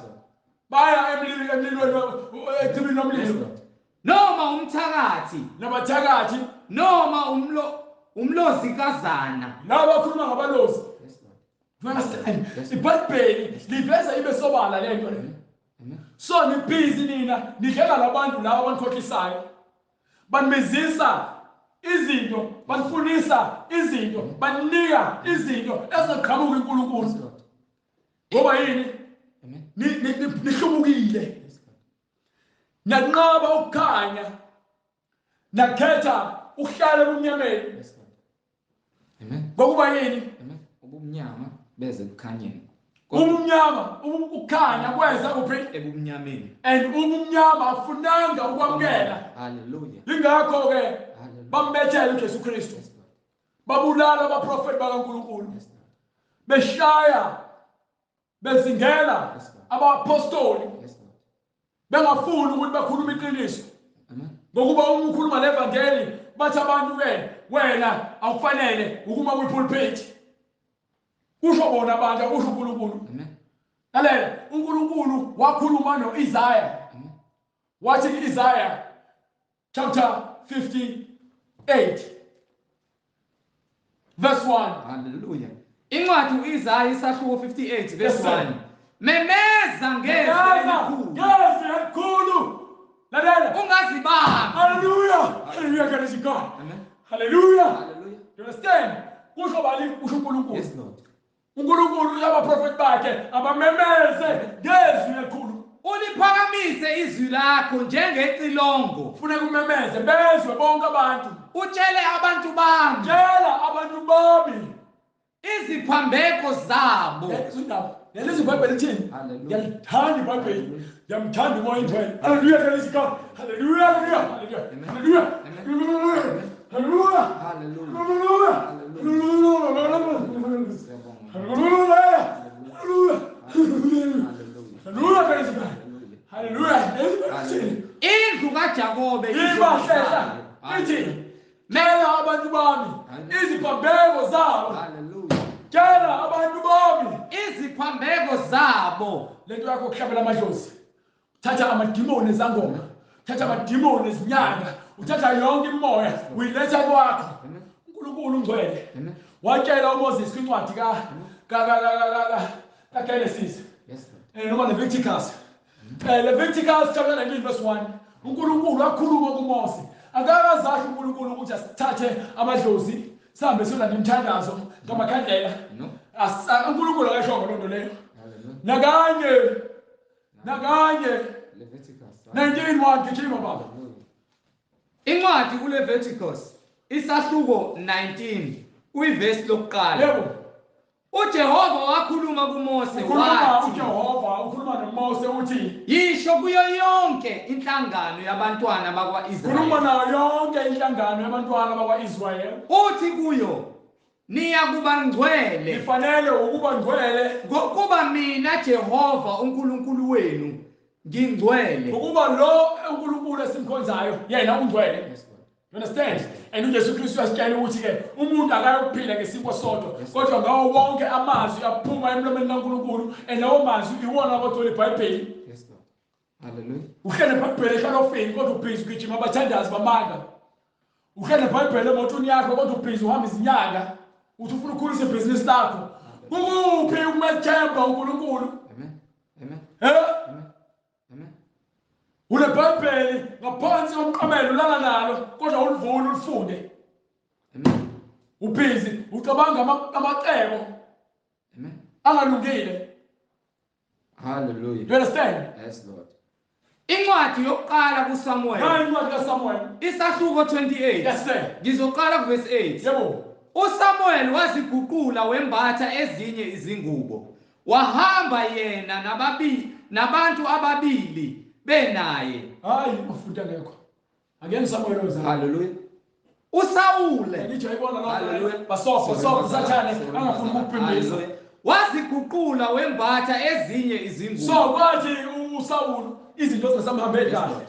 baya emlilweni, echibini lomlilo. Noma umthakathi Nabathakathi noma umlozikazana. Laba bakhuluma ngabalozi. You understand? IBhayibheli liveza ibe sobala le nto le. So nibhizi nina nidlela labantu laba abanikhohlisayo, banibizisa izinto, banifunisa izinto, baninika izinto ezingaqhamuki uNkulunkulu. Ngoba yini? Nihlubukile, nanqaba ukukhanya, nakhetha ukuhlala ebumnyameni. Ngokuba yini? Ubumnyama beze ekukhanyeni. Ubumnyama, ukukhanya kweza kuphi? Ebumnyameni. And ubumnyama afunanga ukwamukela. Hallelujah. Ingakho ke Hallelujah. bambethela uJesu Kristu, babulala abaprofeti bakaNkulunkulu, beshaya bezingela abapostoli, bengafuni ukuthi bakhulume iqiniso. Ngokuba uma ukhuluma levangeli bathi abantu ke wena awufanele ukuma kwipulpit. Kusho bona abantu, akusho uNkulunkulu. Lalela, uNkulunkulu wakhuluma noIsaiah. Wathi kuIsaiah chapter 58 verse 1. Hallelujah. Incwadi uIsaiah isahluko 58 verse Yes, sir. 1. Memeza ngezwi Memeza elikhulu. ngezwi elikhulu. Lalela. Ungazibambi. Hallelujah. Hallelujah, God is God. Amen. Hallelujah. Hallelujah. You understand? Kusho bani? Kusho uNkulunkulu. Yes Lord. uNkulunkulu uyabaprofeti bakhe abamemeze ngezwi elikhulu. Uliphakamise izwi lakho njengecilongo. Kufuneka umemeze bezwe bonke abantu. Utshele abantu bami Tshela abantu bami iziphambeko zabo. Indaba leli iBhayibheli lithini? Hallelujah. Ngiyalithanda iBhayibheli. Ngiyamthanda uMoya oNgcwele. Hallelujah, God is God. Hallelujah, hallelujah, hallelujah. Hallelujah. Hallelujah. Hallelujah. Hallelujah. Hallelujah. Hallelujah. Hallelujah. Hallelujah, God is God. Hallelujah. Leli iBhayibheli lithini? Indlu kaJakobe Ibahlehla ithi tshela abantu bami iziphambeko zabo. Hallelujah. Tshela abantu bami Iziphambeko zabo. Lento yakho ukuhlabela amadlozi, uthatha amadimoni ezangoma, uthatha amadimoni ezinyanga, uthatha yonke imimoya uyiletha kwakho. uNkulunkulu ungcwele. Watshela uMoses kwincwadi ka ka ka ka ka ka ka Genesis Yes Lord. noma Leviticus, Leviticus chapter 19 verse 1, uNkulunkulu wakhuluma kuMose. Akakazasho uNkulunkulu ukuthi asithathe amadlozi sihambe siyolanda imithandazo ngamakhandlela. No. UNkulunkulu akashongo loo nto leyo. Hallelujah. Nakanye, nakanye. Leviticus. 19:1, gijima baba. Incwadi uLeviticus isahluko 19 kuyivesi lokuqala. Yebo. uJehova wakhuluma kuMose Ukhuluma wathi uJehova ukhuluma noMose. kuMose uthi, yisho kuyo yonke inhlangano yabantwana khuluma bakwa-Israyeli, nayo yonke inhlangano yabantwana bakwa-Israyeli, uthi kuyo, niyakuba ngcwele, nifanele ukuba ngcwele, ngokuba mina Jehova uNkulunkulu wenu ngingcwele. Ngokuba lo uNkulunkulu esimkhonzayo yena ungcwele. Yes, Lord. You understand? And uJesu Kristu uyasitshela ukuthi-ke umuntu akayokuphila ngesinkwa sodwa, kodwa ngawo wonke amazwi aphuma emlomeni kaNkulunkulu, and lawo mazwi iwona abagcwele iBhayibheli. Yes, Lord. Hallelujah. Uhlele iBhayibheli eshalofini kodwa ubhizi ugijima abathandazi bamanga. Uhlele iBhayibheli emotweni yakho kodwa ubhizi uhamba izinyanga uthi ufuna ukukhulisa ibhizinisi lakho. Kukuphi ukumethemba uNkulunkulu? Amen. Amen. Eh? Amen. Amen. UneBhayibheli ngaphansi komqamelo ulala nalo kodwa ulivule ulifunde. Amen. Ubhizi ucabanga amacebo Amen. angalungile. Hallelujah. You understand? Yes, Lord. Incwadi yokuqala kuSamuel, Nayi incwadi kaSamuel. isahluko 28. Yes sir. Ngizoqala kuverse 8. Yebo. uSamuel waziguqula wembatha ezinye izingubo. Wahamba yena nababili nabantu ababili benaye. Hayi mafuta ngekho. Akuyena uSamuel ozana. Hallelujah. uSawule Ngitsho ayibona lokho. Hallelujah. Basofa sofa sathane angafuni ukuphimbisa. Hallelujah. Waziguqula wembatha ezinye izingubo. So kwathi uSawulu izinto zingasamhambeli Yes, kahle. Lord.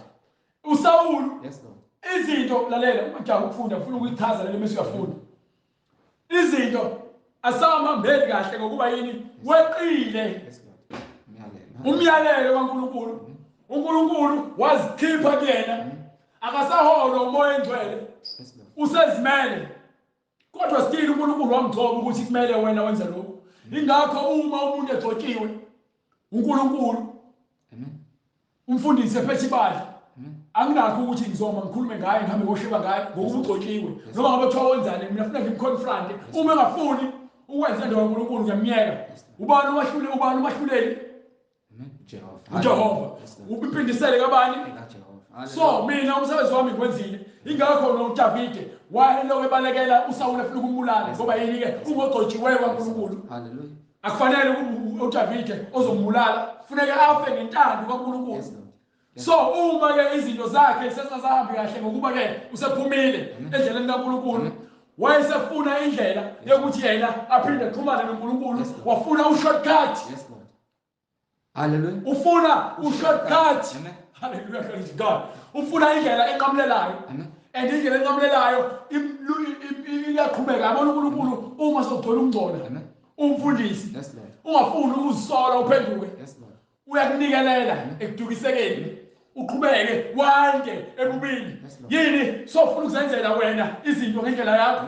uSawulu Yes, Lord. izinto, lalela ujaha ukufunda ufuna ukuyichaza leli mase uyafunda. Izinto asamhambeli kahle ngokuba yini? Weqile Yes, Lord. Umyalelo. umyalelo kaNkulunkulu. uNkulunkulu wazikhipha kuyena. Akasaholwa umoya engcwele. Yes, Lord. Usezimele. Kodwa still uNkulunkulu wamgcoba ukuthi kumele wena wenze lokhu. Ingakho uma umuntu egcotshiwe uNkulunkulu, Amen. umfundisi ephethe ibandla, Amen. anginakho ukuthi ngizoma ngikhulume ngaye ngihambe ngoshiba ngaye ngokuba ugcotshiwe. Noma ngabe kuthiwa wenzani, mina funa ngimconfront. Uma engafuni ukwenza into kaNkulunkulu ngiyamyeka. Ubani owahlule, ubani umahluleli? Amen. Jehova. uJehova. Yes, Lord. Umpindisele kabani? Jehova. So mina umsebenzi wami ngiwenzile. Ingakho noDavide wayelokhu ebalekela uSawule efuna ukumbulala, ngoba yini-ke? Ungogcotshiweyo kaNkulunkulu. Hallelujah. Akufanele ukuba uDavide ozombulala, kufuneke afe ngentando kaNkulunkulu. Yes, Lord. So uma-ke izinto zakhe sezingasahambi kahle ngokuba-ke usephumile endleleni kaNkulunkulu, wayesefuna indlela yokuthi yena aphinde axhumane noNkulunkulu. Yes, Lord. Wafuna ushortcut. Yes, Lord. Hallelujah. Ufuna ushortcut. Amen. Hallelujah, glory to God. Ufuna indlela enqamulelayo. Amen. And indlela enqamulelayo iyaqhubeka. Yabona uNkulunkulu uma sokugcwele ukungcola, Amen. umfundisi Yes, Lord. ungafuni ukuzisola uphenduke, Yes, Lord. uyakunikelela ekudukisekeni, uqhubeke wande ebubini. Yes, Lord. Yini sofuna ukuzenzela wena izinto ngendlela yakho?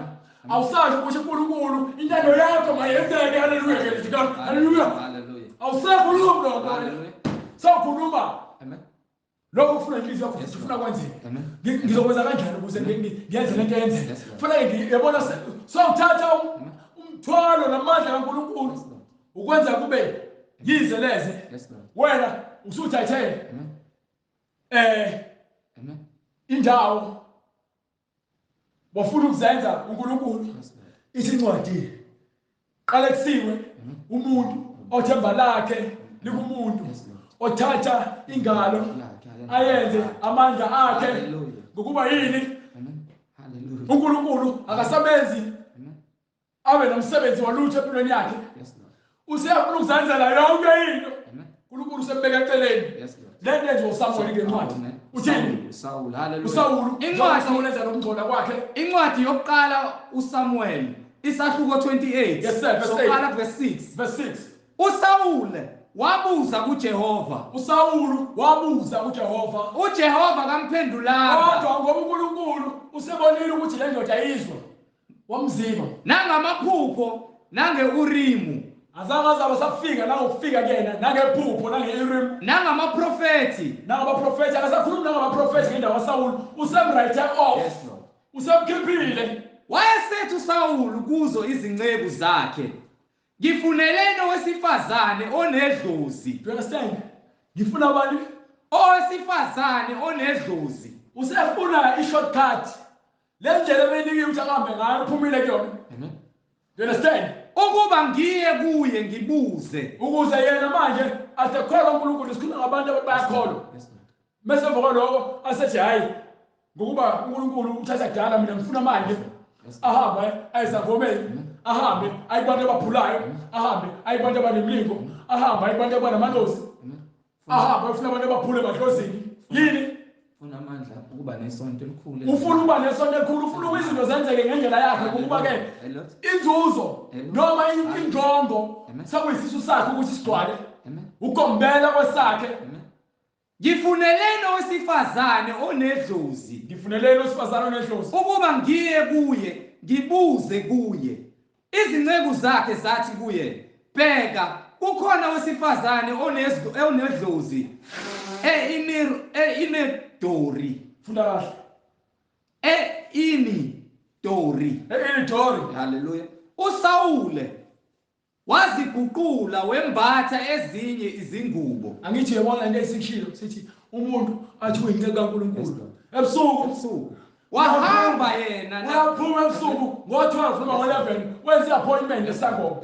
Awusazi ukuthi uNkulunkulu intando yakho mayenzeke. Haleluya, glory to God. Haleluya. Hallelujah. Awusakhulumi loo nto. Hallelujah. Sawukhuluma Amen. lokho ufuna inhliziyo yakho Yes, futhi ufuna kwenzeke. Amen. Ngizokwenza kanjani ukuze ngiyenze lento eyenzeke? Yes, Lord. Kufanele yabona sowuthatha umthwalo namandla kaNkulunkulu Yes, Lord. ukwenza kube yize leze. Yes, Lord. Wena usuthathe Amen. Amen. indawo wafuna ukuzenza uNkulunkulu. Yes, Lord. Ithi incwadi qalekisiwe umuntu othemba lakhe likumuntu, Yes, Lord. othatha ingalo Lakhe, ayenze amandla akhe. Hallelujah. Ngokuba yini? Amen. Hallelujah. uNkulunkulu akasabenzi Amen. abe nomsebenzi walutho empilweni yakhe. Yes, Lord. Useyafuna ukuzenzela yonke into. Amen. uNkulunkulu usembeka eceleni. Yes, Lord. Le nto yenziwa uSamuel ngencwadi. Amen. Uthini? Saul. Hallelujah. uSawulu, Incwadi uSawulu enza nokungcola kwakhe. Incwadi yokuqala uSamuel isahluko 28. Yes, sir. Verse Soqala verse 6. Verse 6. uSawule wabuza kuJehova. uSawulu wabuza uJehova. uJehova kamphendulanga. Kodwa ngoba uNkulunkulu usebonile ukuthi le ndoda izwa, wamziba. Nangamaphupho nangeurimu Azange azabe safika nangokufika kuyena nangephupho nange-Urim nangamaprofethi. Nangabaprofethi, akasakhulumi nangabaprofethi ngendawo kaSawulu, usemwrite off. Yes, Lord. Usemkhiphile. Wayesethi uSawulu kuzo izinceku zakhe, ngifuneleni owesifazane onedlozi. Do you understand? Ngifuna abantu Owesifazane onedlozi. Usefuna i-shortcut. Le ndlela ebeyinikiwe ukuthi akahambe ngayo uphumile kuyona. Amen. Do you understand? Ukuba ngiye kuye ngibuze. Ukuze yena manje asekholwa uNkulunkulu, sikhuluma ngabantu abayakholwa. Mase emva kwaloko asethi hayi ngokuba uNkulunkulu uthatha kudala, mina ngifuna manje. Ahambe ayisangomeni, ahambe ayibantu abaphulayo, ahambe ayibantu abanemlingo, ahambe ayibantu abanamalozi, ahambe ufuna abantu abaphule emadlozini. Yini? Ufuna amandla ukuba nesonto elikhulu. Ufuna ukuba nesonto elikhulu, ufuna ukuba izinto zenzeke ngendlela yakhe, ngokuba ke inzuzo noma injongo sekuyisisu sakhe ukuthi sigcwale. Ukombela kwesakhe. Ngifuneleni owesifazane onedlozi. Ngifuneleni owesifazane onedlozi. Ukuba ngiye kuye, ngibuze kuye. Izinceku zakhe zathi kuye, bheka, kukhona owesifazane onedlozi e-Inedori. Funda kahle. E-Inidori. E-Inidori. Hallelujah. uSawule waziguqula wembatha ezinye izingubo. Angithi yabona into esikushilo sithi umuntu athi uyinceku kaNkulunkulu. Ebusuku wahamba yena uyaphuma ebusuku ngo-12 noma ngo-11 wenza i-appointment esangoma.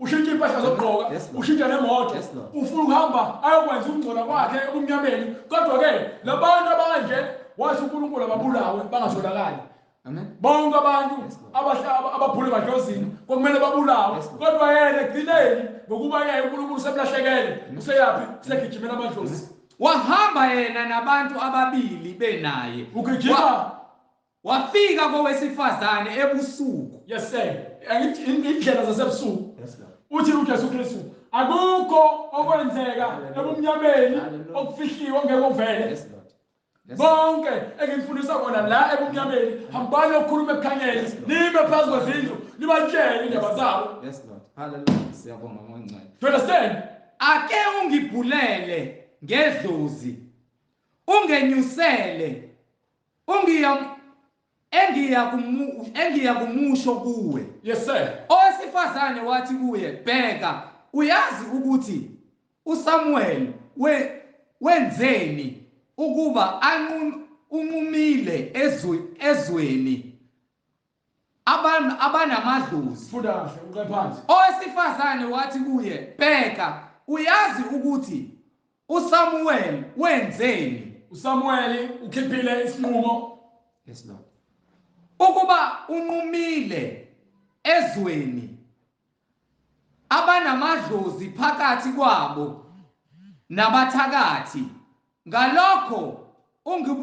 Ushintsha impahla zokugqoka, ushintsha nemoto, ufuna ukuhamba ayokwenza ukungcola kwakhe ebumnyameni. Kodwa-ke labantu abanje wathi uNkulunkulu ababulawe bangatholakali. Bonke abantu abaphule emadlozini kwakumele babulawe, kodwa yena ekugcineni ngokuba yena uNkulunkulu usemlahlekele, useyaphi? Usegijimela amadlozi. Wahamba yena nabantu ababili benaye. Ugijima wafika kowesifazane ebusuku. Yes sir. Angithi indlela zasebusuku. Uthi uJesu Kristu akukho okwenzeka ebumnyameni okufihliwe ongeke uvele. Bonke engifundisa kona la ebumnyameni, hambani okhuluma ekukhanyeni, nime phezu kwezindlu, nibatshele indaba zabo. Yes Lord. Hallelujah. Siyabonga ngongcwele. Do you understand? Ake ungibhulele ngedlozi. Ungenyusele. Engiya kumusho kuwe. Yes sir. Owesifazane wathi kuye, bheka, uyazi ukuthi uSamuel wenzeni ukuba unqumile ezweni abanamadlozi. Funda kahle uqale phansi. Owesifazane wathi kuye, bheka, uyazi ukuthi uSamuel wenzeni. uSamuel ukhiphile isinqumo. Yes Lord. Ukuba unqumile ezweni abanamadlozi phakathi kwabo nabathakathi, ngalokho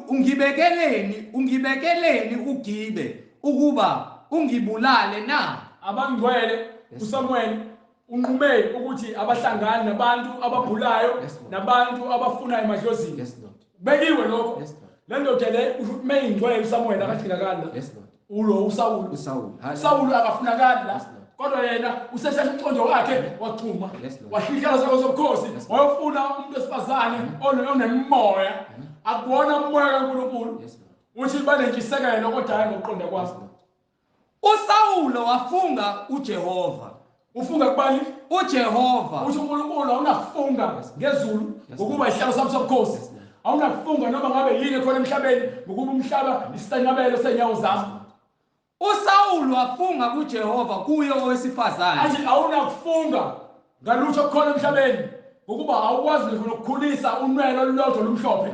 ungibekeleni ugibe ukuba ungibulale na? Abangcwele uSamuel unqume ukuthi abahlangani nabantu ababhulayo nabantu abafuna emadlozini. Bekiwe lokho. Le ndoda le usho ukuthi meyingcwele uSamuel akagcinakali la. Ulo uSawulu. uSawulu akafunakali la. Kodwa yena usesheshe umqondo wakhe waxhuma. Wahlihla sakho sobukhosi, wayofuna umuntu wesifazane onemoya. Akuwona umoya kaNkulunkulu. Uthi banentshisekelo kodwa hayi ngokuqonda kwakho. uSawulu wafunga uJehova. Ufunga kubani? uJehova. Uthi uNkulunkulu awunakufunga ngezulu ngokuba isihlalo sami sobukhosi. Awunakufunga noma ngabe yini khona emhlabeni ngokuba umhlaba isitanabelo senyawo zami. uSawulu wafunga kuJehova kuye owesifazane. Athi awunakufunga ngalutho khona emhlabeni ngokuba awukwazi ngisho nokukhulisa unwele olulodwa olumhlophe.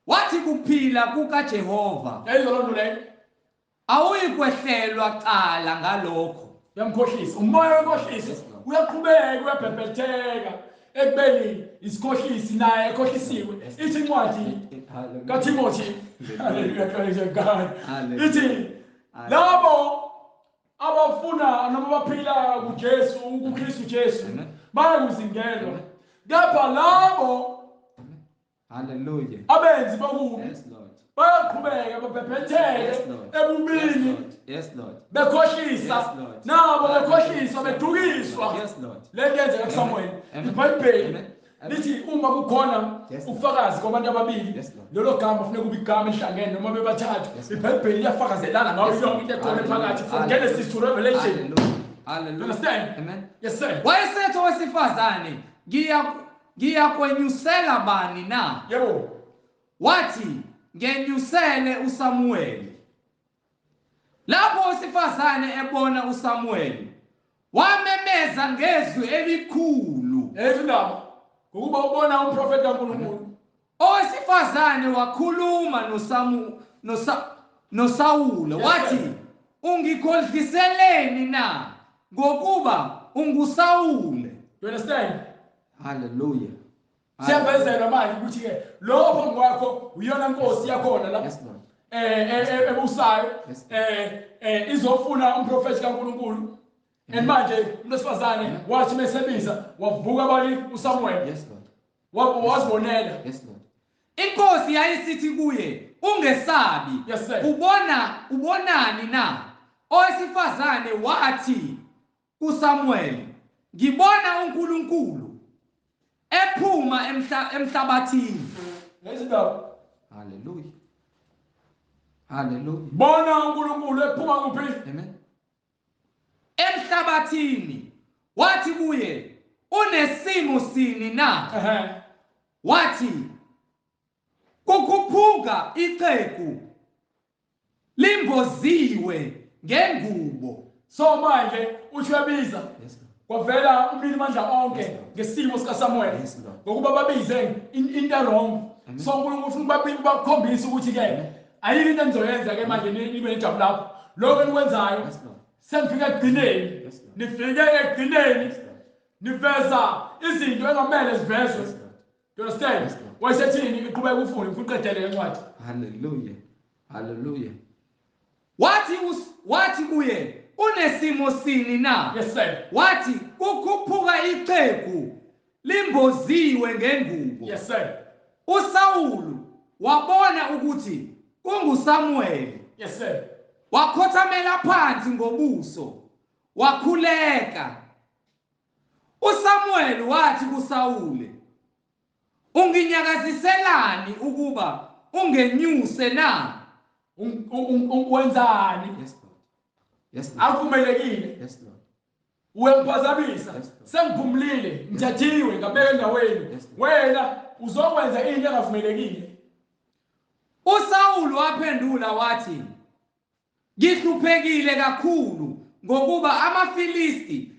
Wathi kuphila kukaJehova. Yayizwa loo nto leyo. Awuyikwehlelwa cala ngalokho. Uyamkhohlisa. Umoya wenkohliso uyaqhubeka uyabhebhetheka ekubeni isikhohlisi naye ekhohlisiwe. Ithi incwadi kaTimothy, haleluya, praise God. Ithi labo abafuna noma baphila kuJesu, kuKristu Jesu, bayakuzingelwa. Kepha labo haleluya abenzi bokubi bayaqhubeka babhebhetheke ebubini. Yes Lord. Bekhohlisa nabo bekhohliswa bedukiswa. Yes Lord. Le nto yenzeka kuSamuel. iBhayibheli lithi uma kukhona ubufakazi kwabantu ababili, lelo gama kufuneka kube igama elihlangene noma bebathathu. iBhayibheli liyafakazelana ngayo yonke into ekhona phakathi from Genesis to Revelation. Hallelujah. Understand? Amen. Yes sir. Wayesethi owesifazane, ngiyakwenyusela bani na? Yebo. Wathi ngenyusele uSamuel. Lapho owesifazane ebona uSamuel, Wamemeza ngezwi elikhulu. Ezindaba ngokuba ubona umprofeti kaNkulunkulu. Owesifazane wakhuluma noSawule wathi, ungikhohliseleni na ngokuba unguSawule? You understand? Hallelujah. Siyavezelwa manje ukuthi ke lo phambi kwakho uyona nkosi yakhona la. Yes, Lord. Ebusayo Yes. Izofuna umprofeti kaNkulunkulu. And manje umuntu wesifazane wathi mesebiza wavuka bani uSamuel. Yes, Lord. Wazibonela. Yes, Lord. Inkosi yayisithi kuye, ungesabi. Yes, sir. Ubonani na? Owesifazane wathi kuSamuel, ngibona uNkulunkulu ephuma emhlabathini. Ngezindaba. Hallelujah. Hallelujah. Bona uNkulunkulu ephuma kuphi? Amen. Emhlabathini. Wathi kuye, unesimo sini na? Wathi, kukhuphuka ixhegu limboziwe ngengubo. So manje uthi uyabiza. Yes, Lord. Kwavela umnini mandla onke Yes, Lord. ngesimo sikaSamuel. Yes, Lord. Ngokuba babize into wrong. So uNkulunkulu ufuna ukubakhombisa ukuthi ke ayikho into enizoyenza ke manje nibe nejabu lapho. Lokho enikwenzayo Yes, Lord. senifike ekugcineni. Yes, Lord. Nifike ekugcineni. Yes, Lord. Niveza izinto engamele zivezwe. Yes, Lord. You understand? Yes, Lord. Wayesethini iqhubeka ufunde ngifuna uqedele lencwadi. Hallelujah. Hallelujah. Wathi kuye, unesimo sini na? Yes, sir. Wathi kukhuphuka ixhegu limboziwe ngengubo. Yes, sir. uSawulu wabona ukuthi kunguSamuel. Yes, sir. Wakhothamela phansi ngobuso, wakhuleka. uSamuel wathi kuSawule, unginyakaziselani ukuba ungenyuse na? Wenzani? Yes, Lord. Yes, Lord. Akuvumelekile. Yes, Lord. Uyamphazamisa. Yes, Lord. Sengiphumulile, ngithathiwe ngabeka endaweni. Yes, Lord. Wena uzokwenza into engavumelekile. uSawulu waphendula wathi, ngihluphekile kakhulu ngokuba amaFilisti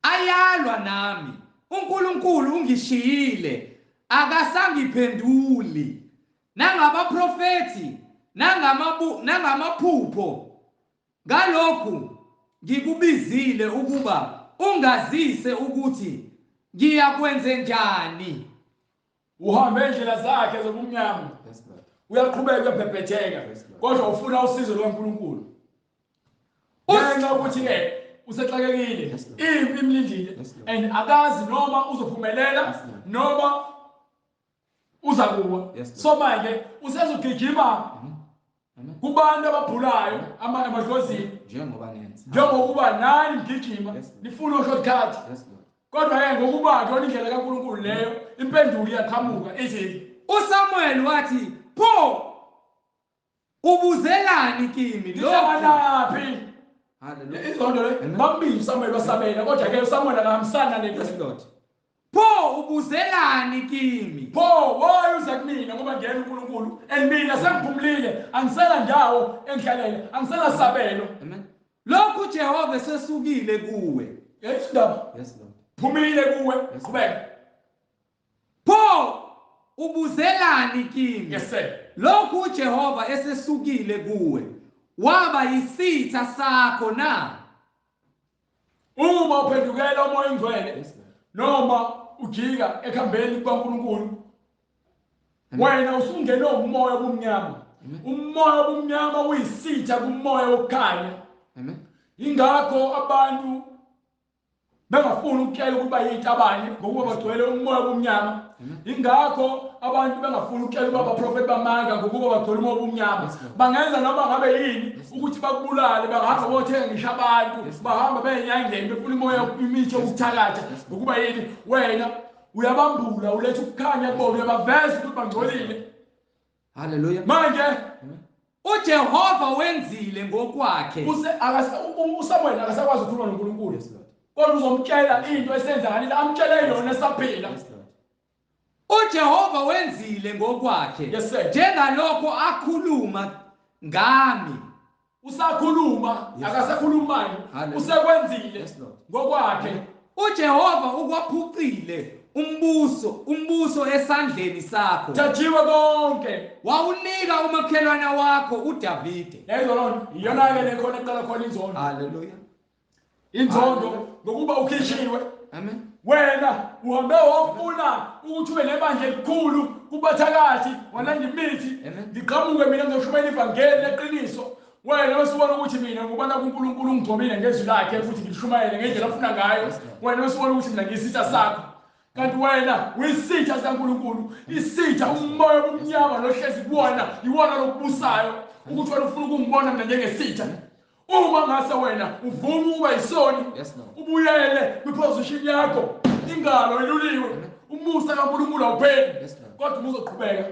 ayalwa nami. uNkulunkulu ungishiyile, akasangiphenduli. Nangabaprofeti, nangamaphupho. Ngalokhu ngikubizile ukuba ungazise ukuthi ngiyakwenze njani. Uhambe indlela zakhe zobumnyama. Yes, Lord. Uyaqhubeka uyabhebhetheka. Yes, Lord. Kodwa ufuna usizo lukaNkulunkulu. Ngenxa ukuthi ke usexakekile, Yes, Lord. impi imlindile, Yes, Lord. and akazi noma uzophumelela Yes, Lord. noma uzakuwa. Yes, Lord. So manje usezogijima Amen. kubantu ababhulayo amadlozini, Njengoba nenza. njengokuba nani nigijima Yes, Lord. nifuna shortcut. Yes, Lord. Kodwa ke ngokuba kuyona indlela kaNkulunkulu leyo, impendulo iyaqhamuka ithi, uSamuel wathi, pho ubuzelani kimi lokhu? Ngihlanganaphi? Hallelujah. Izondo le Amen. bambiza uSamuel wasabela, kodwa ke uSamuel akahambisani nalento. Yes, Lord. Pho ubuzelani kimi? Pho why uza kumina ngoba ngiyena uNkulunkulu and mina sengiphumulile, angisela ndawo engihlalele, angisela sabelo. Amen. Lokhu Jehova sesukile kuwe. Yes, ndaba. Yes, Lord. Phumile kuwe, Yes. qhubeka. Pho ubuzelani kimi? Yes, sir. Lokhu Jehova esesukile kuwe, waba yisitha sakho na? Uma uphendukela uMoya oNgcwele, Yes, Lord. noma ujika ekuhambeni kukaNkulunkulu, Amen. wena usungene umoya obumnyama. Amen. Umoya obumnyama uyisitha kumoya wokukhanya. Amen. Ingakho abantu bengafuni ukutshela ukuba yitabane ngokuba bagcwele umoya obumnyama. Amen. Ingakho abantu bengafuni ukutshela ukuba abaprofeti bamanga ngokuba bagcwele umoya obumnyama. Yes, Lord. Bangenza noma ngabe yini Yes, Lord. ukuthi bakubulale, bahamba bothenga ngisho abantu, Yes, Lord. bahamba benyangeni befuna imoya imithi yokuthakatha. Yes, Lord. Ngokuba yini? Wena uyabambula, uletha ukukhanya kubona, uyabaveza ukuthi bangcolile. Hallelujah. Manje uJehova wenzile ngokwakhe. uSamuel akasakwazi ukukhuluma noNkulunkulu. Yes, Lord. Kodwa uzomtshela into esenzakalile, amtshele yona esaphila. Yes, Lord. uJehova wenzile ngokwakhe. Yes, sir. Njengalokho akhuluma ngami. Usakhuluma, akasakhulumi manje, usekwenzile ngokwakhe. uJehova ukwaphucile umbuso esandleni sakho. Thathiwe konke. Wawunika umakhelwana wakho uDavide. Lezo lona iyona ke lekhona eqala khona inzondo. Hallelujah. Inzondo ngokuba ukhishiwe. Amen. Wena uhambe wofuna ukuthi ube nebandla elikhulu kubathakathi walanda imithi. Ngiqhamuke mina ngizoshumayela ivangeli leqiniso. Wena usubona ukuthi mina ngubana kuNkulunkulu ungigcobile ngezwi lakhe ukuthi ngilishumayele ngendlela afuna ngayo. Wena usubona ukuthi mina ngisitha sakho. Kanti wena uyisitha sikaNkulunkulu, isitha umoya obumnyama lohlezi kuwona, iwona lokubusayo ukuthi wena ufuna ukungibona mina njengesitha. Uma ngase wena uvume ukuba isoni, ubuyele kwiposition yakho, ingalo iluliwe, umusa kaNkulunkulu awupheli. Kodwa uma uzoqhubeka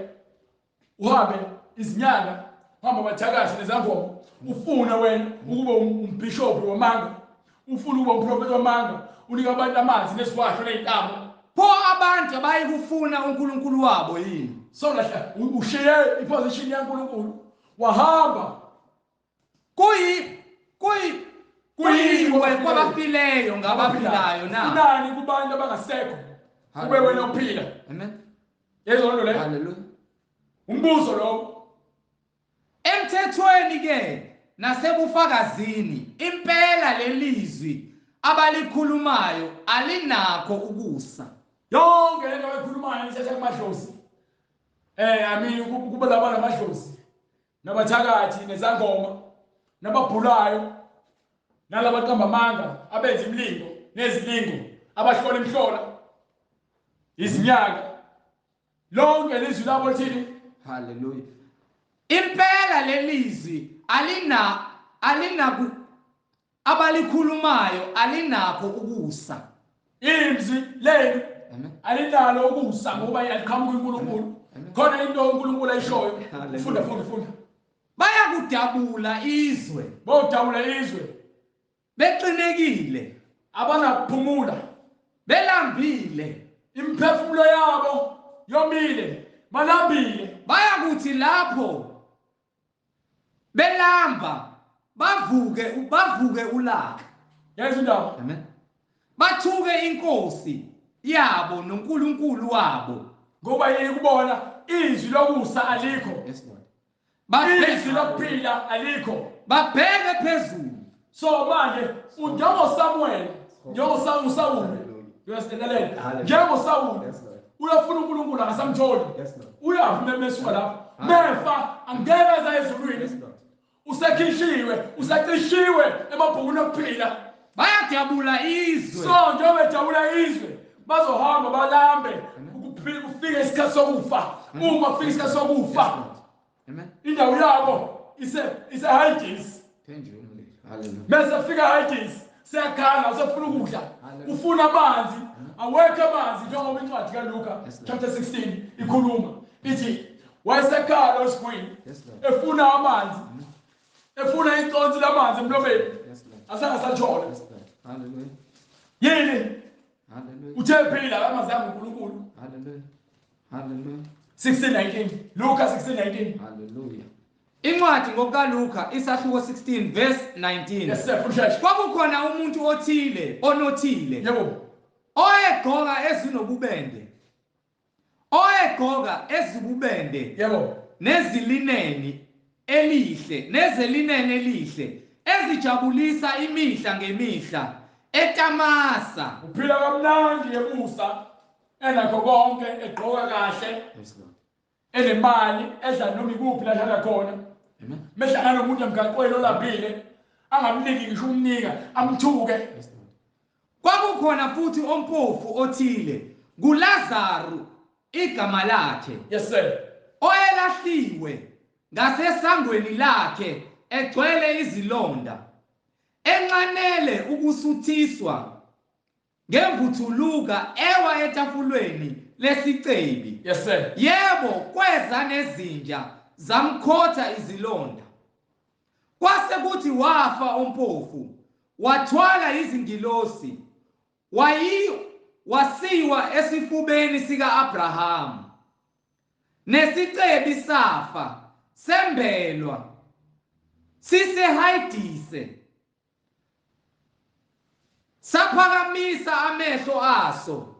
uhambe izinyanga, uhamba abathakathi nezangoma, ufuna wena ukuba umbhishobhi wamanga, ufuna ukuba umprofeti wamanga, unika abantu amanzi neziwasho nezintambo. Pho abantu abayikufuna uNkulunkulu wabo yini? So lahla ushiye iposition yaNkulunkulu wahamba kuyiwe kwabafileyo ngabaphilayo na. Kunani kubantu abangasekho kube wena uphila. Amen. Yezwa lo le. Hallelujah. Umbuzo lo. Emthethweni ke nasebufakazini impela lelizwi abalikhulumayo alinakho ukusa. Yonke lento abayikhulumayo ithatha kumadlozi. I mean kuba laba namadlozi nabathakathi nezangoma nababhulayo nalabaqamba amanga abenza imilingo nezilingo abahlola imihlola izinyanga, lonke lizwi labo lithini? Hallelujah. Impela lelizwi alina abalikhulumayo alinakho ukusa. Izwi leli alinalo ukusa ngoba aliqhamuki kuNkulunkulu. Khona into uNkulunkulu ayishoyo. Funda funda funda. Bayakudabula izwe. Bawudabula izwe. Beqinekile, abanakuphumula, belambile, imphefumulo yabo yomile, balambile. Bayakuthi lapho belamba bavuke ulaka. Yezwa indaba. Amen. Bathuke inkosi yabo noNkulunkulu wabo. Ngoba yini kubona izwi lokusa alikho. Yes Lord. Izwi lokuphila alikho. Babheke phezulu. So manje njengoSamuel, njengoSawuli, uyasilalela. NjengoSawuli uyafuna uNkulunkulu akasamtholi. Uyafa mesuka lapho. Mefa angeke aze ezulwini. Usekhishiwe, usecishiwe emabhukwini okuphila. Bayadabula izwe. So njengoba bedabula izwe bazohamba balambe kufike isikhathi sokufa. Uma kufika isikhathi sokufa, amen, indawo yabo ise Hades. Hallelujah. Bese fika Hades, siyakhala, usefuna ukudla, ufuna amanzi, awekho amanzi njengoba incwadi kaLuka chapter 16 ikhuluma ithi wayesekhala esigwini efuna amanzi, efuna iconsi lamanzi emlomeni, asangasathola. Hallelujah. Yini? Hallelujah. Uthe phila amanzi anguNkulunkulu. Hallelujah. Hallelujah. 16:19 Luka 16:19. Hallelujah. Incwadi ngokukaLuka isahluko 16 verse 19. Yes sir, fusheshe. Kwakukhona umuntu othile onothile. Yebo. Oyegqoka ezinobubende. Oyegqoka ezibubende. Yebo. Nezilineni elihle, nezelineni elihle ezijabulisa imihla ngemihla etamasa. Uphila kamnandi ebusa enakho konke, egqoka kahle. Yes Lord. Enemali, edla noma ikuphi la hlala khona. Amen. Mehlangana nomuntu emgaqweni olambile, angamniki ngisho umnika, amthuke. Yes Lord. Kwakukhona futhi ompofu othile, nguLazaru igama lakhe. Yes sir. Oyelahliwe ngasesangweni lakhe egcwele izilonda, enxanele ukusuthiswa ngemvuthuluka ewa etafulweni lesicebi. Yes sir. Yebo, kweza nezinja zamkhotha izilonda. Kwase kuthi wafa ompofu, wathwala izingilosi, wasiwa esifubeni sika-Abrahamu. Nesicebi safa sembelwa Sisehayidise saphakamisa amehlo aso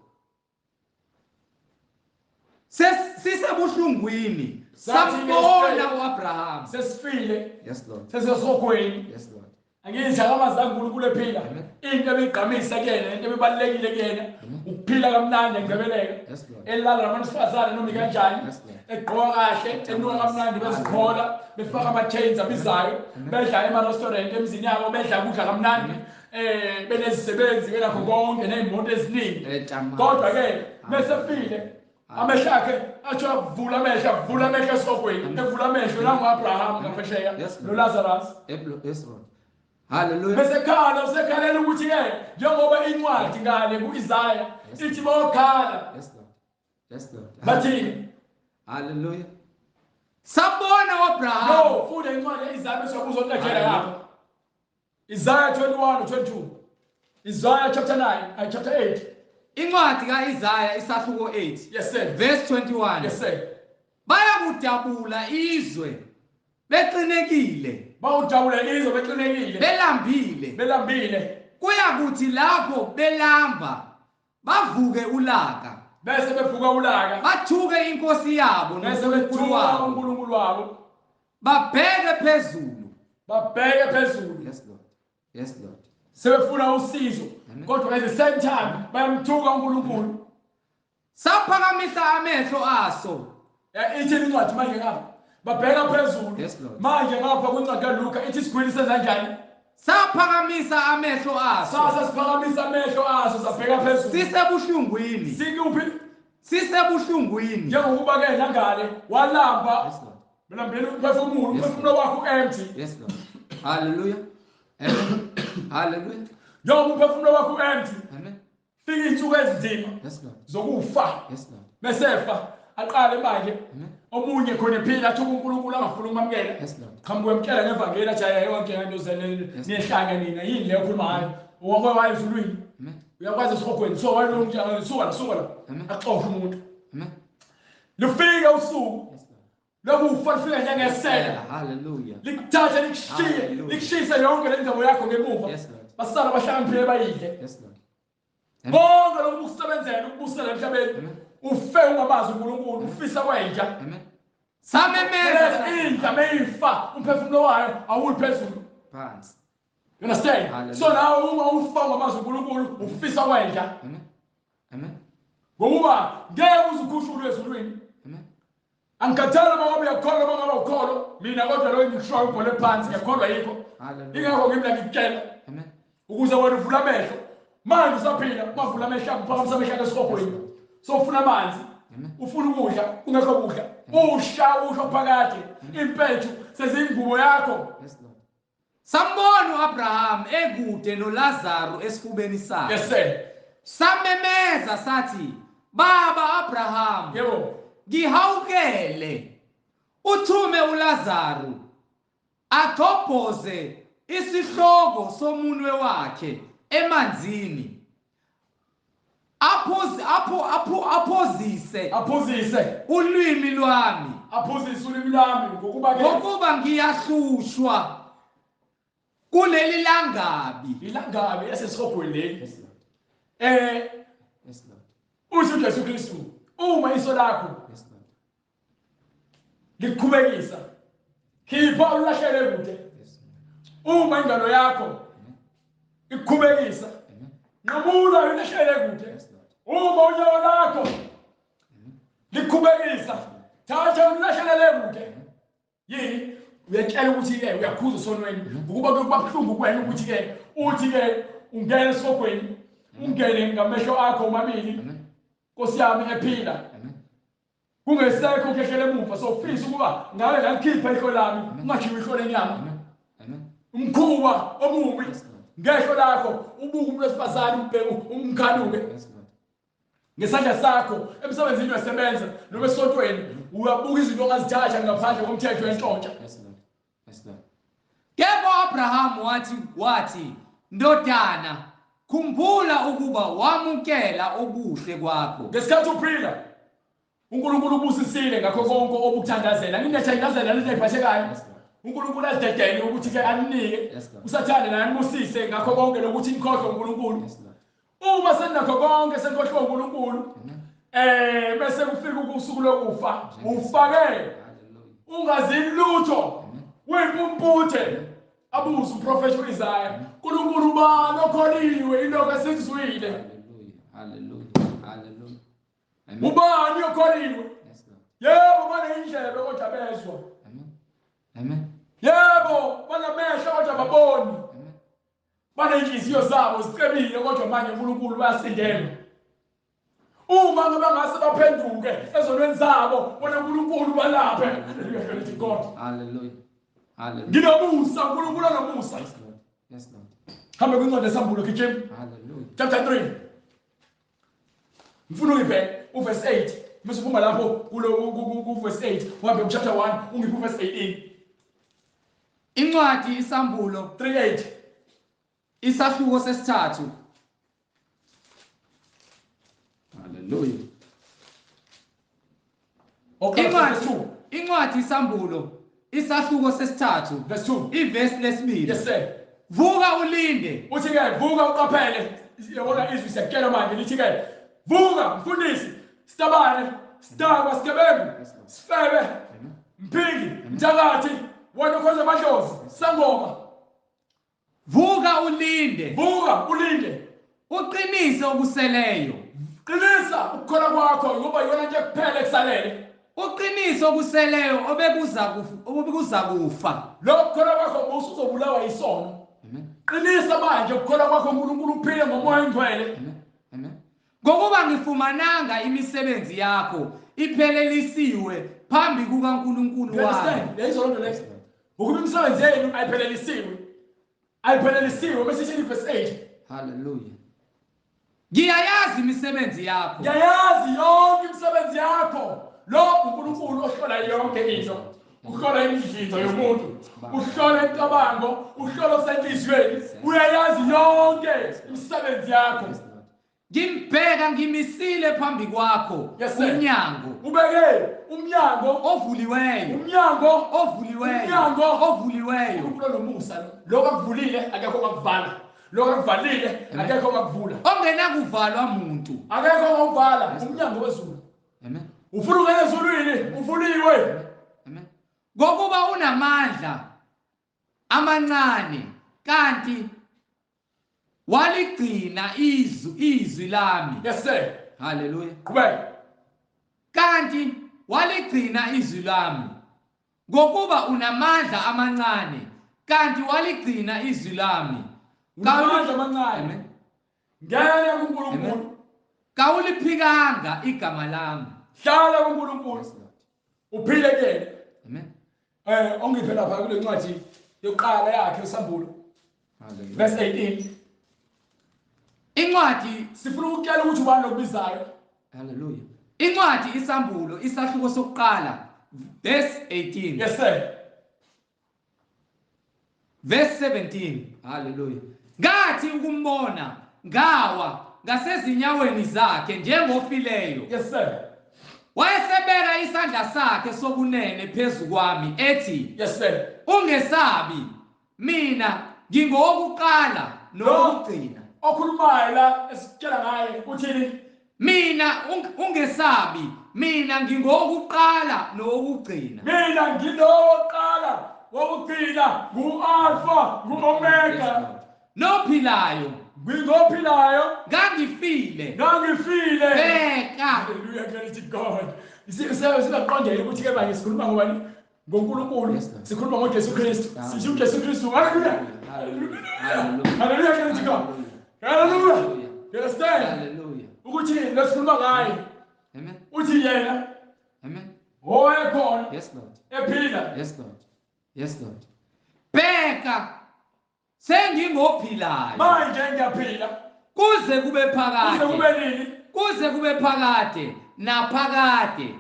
sisebuhlungwini sambona uAbraham. Sesifile. Yes Lord. Sesesogweni. Yes Lord. Angithi akamazange uNkulunkulu ephila. Into ebigqamisa kuyena, into ebibalulekile kuyena, ukuphila kamnandi engcebeleka. Yes Lord. Elala nabantu besifazane noma kanjani, Yes Lord. egqoka kahle, enuka kamnandi, bezikhola, befaka ama-chains abizayo, bedla ema-restaurant emizini yabo, bedla kudla kamnandi, benezisebenzi, benakho konke ney'moto eziningi. Kodwa ke mesefile amehlo akhe atsho avula amehlo, avula amehlo esihogweni, evula amehlo nangu-Abraham ngaphesheya noLazarus. Yes Lord. Hallelujah. Bese khala usekhalela ukuthi ke njengoba incwadi ngale kuIsaya ithi bokhala. Yes Lord. Yes Lord. Bathini? Hallelujah. Sambona uAbraham. No, funda incwadi kaIsaya bese uzontatshela lapha. Isaiah 21 22. Isaiah chapter 9, chapter 8. Incwadi kaIsaya isahluko 8. Yes sir. Verse 21. Yes sir. Bayakudabula izwe beqinekile. Bawudabula izwe beqinekile. Belambile. Belambile. Kuyakuthi lapho belamba bavuke ulaka. Bese bevuka ulaka. Bathuke inkosi yabo noNkulunkulu wabo. uNkulunkulu wabo. Babheke phezulu. Babheke phezulu. Yes Lord. Yes Lord. Sebefuna usizo kodwa at the same time bayamthuka uNkulunkulu. Saphakamisa amehlo aso. Ithi incwadi manje ngapha babheka phezulu. Yes Lord. Manje ngapha kwincwadi kaLuka ithi isigwili senza njani? Saphakamisa amehlo aso. Sasa siphakamisa amehlo aso sabheka phezulu. Sisebuhlungwini. Sikuphi? Sisebuhlungwini. Njengokuba ke nangale walamba. Yes Lord. Belambile umphefumulo, umphefumulo wakho empty. Yes Lord. Hallelujah. Amen. Hallelujah. Njengoba umphefumulo wakho empty. Amen. Fika insuku ezinzima. Yes Lord. Zokufa. Yes Lord. Besefa aqale manje. Omunye khona ephila athi uNkulunkulu angafuni ukumamukela. Yes Lord. Qhamuka emtshela ngevangeli athi hayi yonke into niyehlanga nina yini leyo okhuluma ngayo? Wonke wayezulwini. Amen. Uyakwazi esihogweni so wayelomtshela suka la suka la. Axoshe umuntu. Amen. Lufika usuku. Yes Lord. Lokufa lufika njengesela. Hallelujah. Likuthatha likushiye, likushise yonke le ndaba yakho ngemuva. Yes Lord. Basala bahlakaniphile bayidle. Yes Lord. Konke lokhu kusebenzela ukubusela emhlabeni. Ufe ungamazi uNkulunkulu, ufisa kwenja. Amen. Samemeza inja meyifa umphefumulo wayo awuyi phezulu. Phansi. You understand? So now uma ufa ungamazi uNkulunkulu, ufisa kwenja. Amen. Amen. Ngokuba ngeke uze ukhushulwe ezulwini. Amen. Angikhathali uma ngabe uyakholwa uma ngabe ukholwa mina kodwa lo ngikushoyo ubhole phansi ngiyakholwa yikho. Ingakho ngimla ngikutshela. Amen. Ukuze wena uvule amehlo. Manje usaphila, ungavula amehlo uphakamisa amehlo akho esihogweni. So ufuna amanzi, ufuna ukudla, kungekho kudla. Usha usho phakade, impethu sezingubo yakho. Yes Lord. Sambona uAbraham ekude noLazaro esifubeni sakhe. Yes sir. Samemeza sathi, Baba Abraham. Yebo. Ngihawukele uthume uLazaro agcobhoze isihloko somunwe wakhe emanzini aphozise ulwimi lwami, aphozise ulwimi lwami ngokuba ngiyahlushwa kuleli langabi, ilangabi esesihogweni leli. Yes Lord. Yes Lord. Uthi uJesu Kristu uma iso lakho Yes Lord likukhubekisa khipha ulahlele kude. Yes Lord. Uma ingalo yakho ikukhubekisa nqamula ulahlele kude. Yes Lord. Uma unyawo lakho likukhubekisa thatha ulahlele kude. Yini uyatshela ukuthi ke uyakhuza sonweni ngokuba kuba buhlungu kuwena ukuthi ke uthi ke ungene esihogweni ungene ngamehlo akho omabili. Nkosi yami ephila. Kungesekho ukehlela emuva so ufisa ukuba ngabe ngalikhipha ihlo lami ungashiwi ihlo lenyama. Amen. Umkhuba omubi ngehlo lakho ubuka umuntu wesifazane umbheke umkhanuke. Yes Lord. Ngesandla sakho emsebenzini uyasebenza noma esontweni uyabuka izinto ongazithatha ngaphandle komthetho wentshontsha. Yes Lord. Yes Lord. Kepha Abraham wathi ndodana khumbula ukuba wamukela okuhle kwakho. Ngesikhathi uphila uNkulunkulu ubusisile ngakho konke obukuthandazela. Nginethandazela lento ephathekayo. uNkulunkulu azidedele ukuthi ke aninike uSathane naye anibusise ngakho konke lokuthi nikhohlwe uNkulunkulu. Uma senakho konke senikhohlwe uNkulunkulu, bese kufika usuku lokufa, ufake ungazi lutho, uyimpumputhe. Abuze uprofethi uIsaya, uNkulunkulu ubani okholiwe ilokho esikuzwile? Hallelujah, hallelujah. Amen. Ubani okholiwe? Yebo, baneyindlebe kodwa bezwa. Amen. Amen. Yebo, banamehlo kodwa baboni. Amen. Baneyinhliziyo zabo zicebile kodwa manje uNkulunkulu bayasindelwa. Uma ngabe ngase baphenduke ezonweni zabo, bona uNkulunkulu balaphe. Hallelujah God. Hallelujah. Hallelujah. Nginomusa, uNkulunkulu anomusa. Yes Lord. Yes Lord. Hambe kwincwadi yeSambulo gijima. Hallelujah. Chapter 3. Ngifuna ungiphe uverse 8. Bese uphuma lapho kulo ku verse 8, uhambe ku chapter 1 ungiphe uverse 18. Incwadi iSambulo 3:8. Isahluko sesithathu. Hallelujah. Okay, verse 2. Incwadi iSambulo isahluko sesithathu verse 2. Ivesi lesibili. Yes sir. Vuka ulinde. Uthi ke vuka uqaphele. Yabona izwi siyakutshela manje lithi ke vuka mfundisi, sitabane, sidakwa, sigebengu, sifebe, mphingi, mthakathi, wena okhonza amadlozi, sangoma. Vuka ulinde. Vuka ulinde. Uqinise okuseleyo. Qinisa ukukholwa kwakho ngoba iyona nje kuphela ekusalele. Uqinise okuseleyo obekuza kufa. Lokho kukholwa kwakho usuzobulawa yisono. Amen. Qinisa manje ukukholwa kwakho uNkulunkulu uphile ngomoya ongcwele. Amen. Amen. Ngokuba ngifumananga imisebenzi yakho iphelelisiwe phambi kukaNkulunkulu wami. Yayizwa lento leyo. Ngokuba imisebenzi yenu ayiphelelisiwe. Ayiphelelisiwe bese ithi verse 8. Hallelujah. Ngiyayazi imisebenzi yakho. Ngiyayazi yonke imisebenzi yakho. Lo uNkulunkulu ohlola yonke into. Uhlola imidlinzo yomuntu, uhlola imicabango, uhlola okusenhliziyweni. Uyayazi yonke imisebenzi yakho. Ngimbheka ngimisile phambi kwakho umnyango. Ubeke umnyango ovuliweyo. Umnyango ovuliweyo. Umnyango ovuliweyo. uNkulunkulu onomusa lo. Lokho akuvulile akekho ongakuvala. Lokho akuvalile akekho ongakuvula. Ongenakuvalwa muntu. Akekho ongakuvala umnyango wezulu. Amen. Ufuna ungena ezulwini, uvuliwe. Amen. Ngokuba unamandla amancane kanti waligcina izwi lami. Yes sir. Hallelujah. Qhubeka. Kanti waligcina izwi lami. Ngokuba unamandla amancane kanti waligcina izwi lami. Unamandla amancane. Ngena kuNkulunkulu. Kawuliphikanga igama lami. Hlala kuNkulunkulu. Uphile kuyena. Amen. Ongiphe lapha kule ncwadi yokuqala yakhe uSambulo. Verse 18. Incwadi sifuna ukutshela ukuthi ubani lokubizayo. Hallelujah. Incwadi iSambulo isahluko sokuqala verse 18. Yes sir. Verse 17. Hallelujah. Ngathi ukumbona ngawa ngasezinyaweni zakhe njengofileyo. Yes sir. Wayesebeka isandla sakhe sokunene phezu kwami ethi, Yes sir. Ungesabi, mina ngingowokuqala nowokugcina. Okhulumayo la esitshela ngaye uthini? Mina ungesabi, mina ngingowokuqala nowokugcina. Mina nginowokuqala wokugcina, ngu-Alpha, ngu-Omega. Nophilayo. Ngingophilayo. Ngangifile. Ngangifile. Bheka. Hallelujah, glory to God. Singaqondela ukuthi ke manje sikhuluma ngobani? ngoNkulunkulu. Sikhuluma ngoJesu Kristu. Sisho uJesu Kristu. Hallelujah. Hallelujah. Hallelujah, glory to God. Hallelujah. You understand? Hallelujah. Ukuthi lesikhuluma ngaye. Amen. Uthi yena. Amen. Owayekhona. Yes Lord. Ephila. Yes Lord. Yes Lord. Bheka sengingophilayo. Manje ngiyaphila. Kuze kube phakade. Kuze kube nini? Kuze kube phakade naphakade.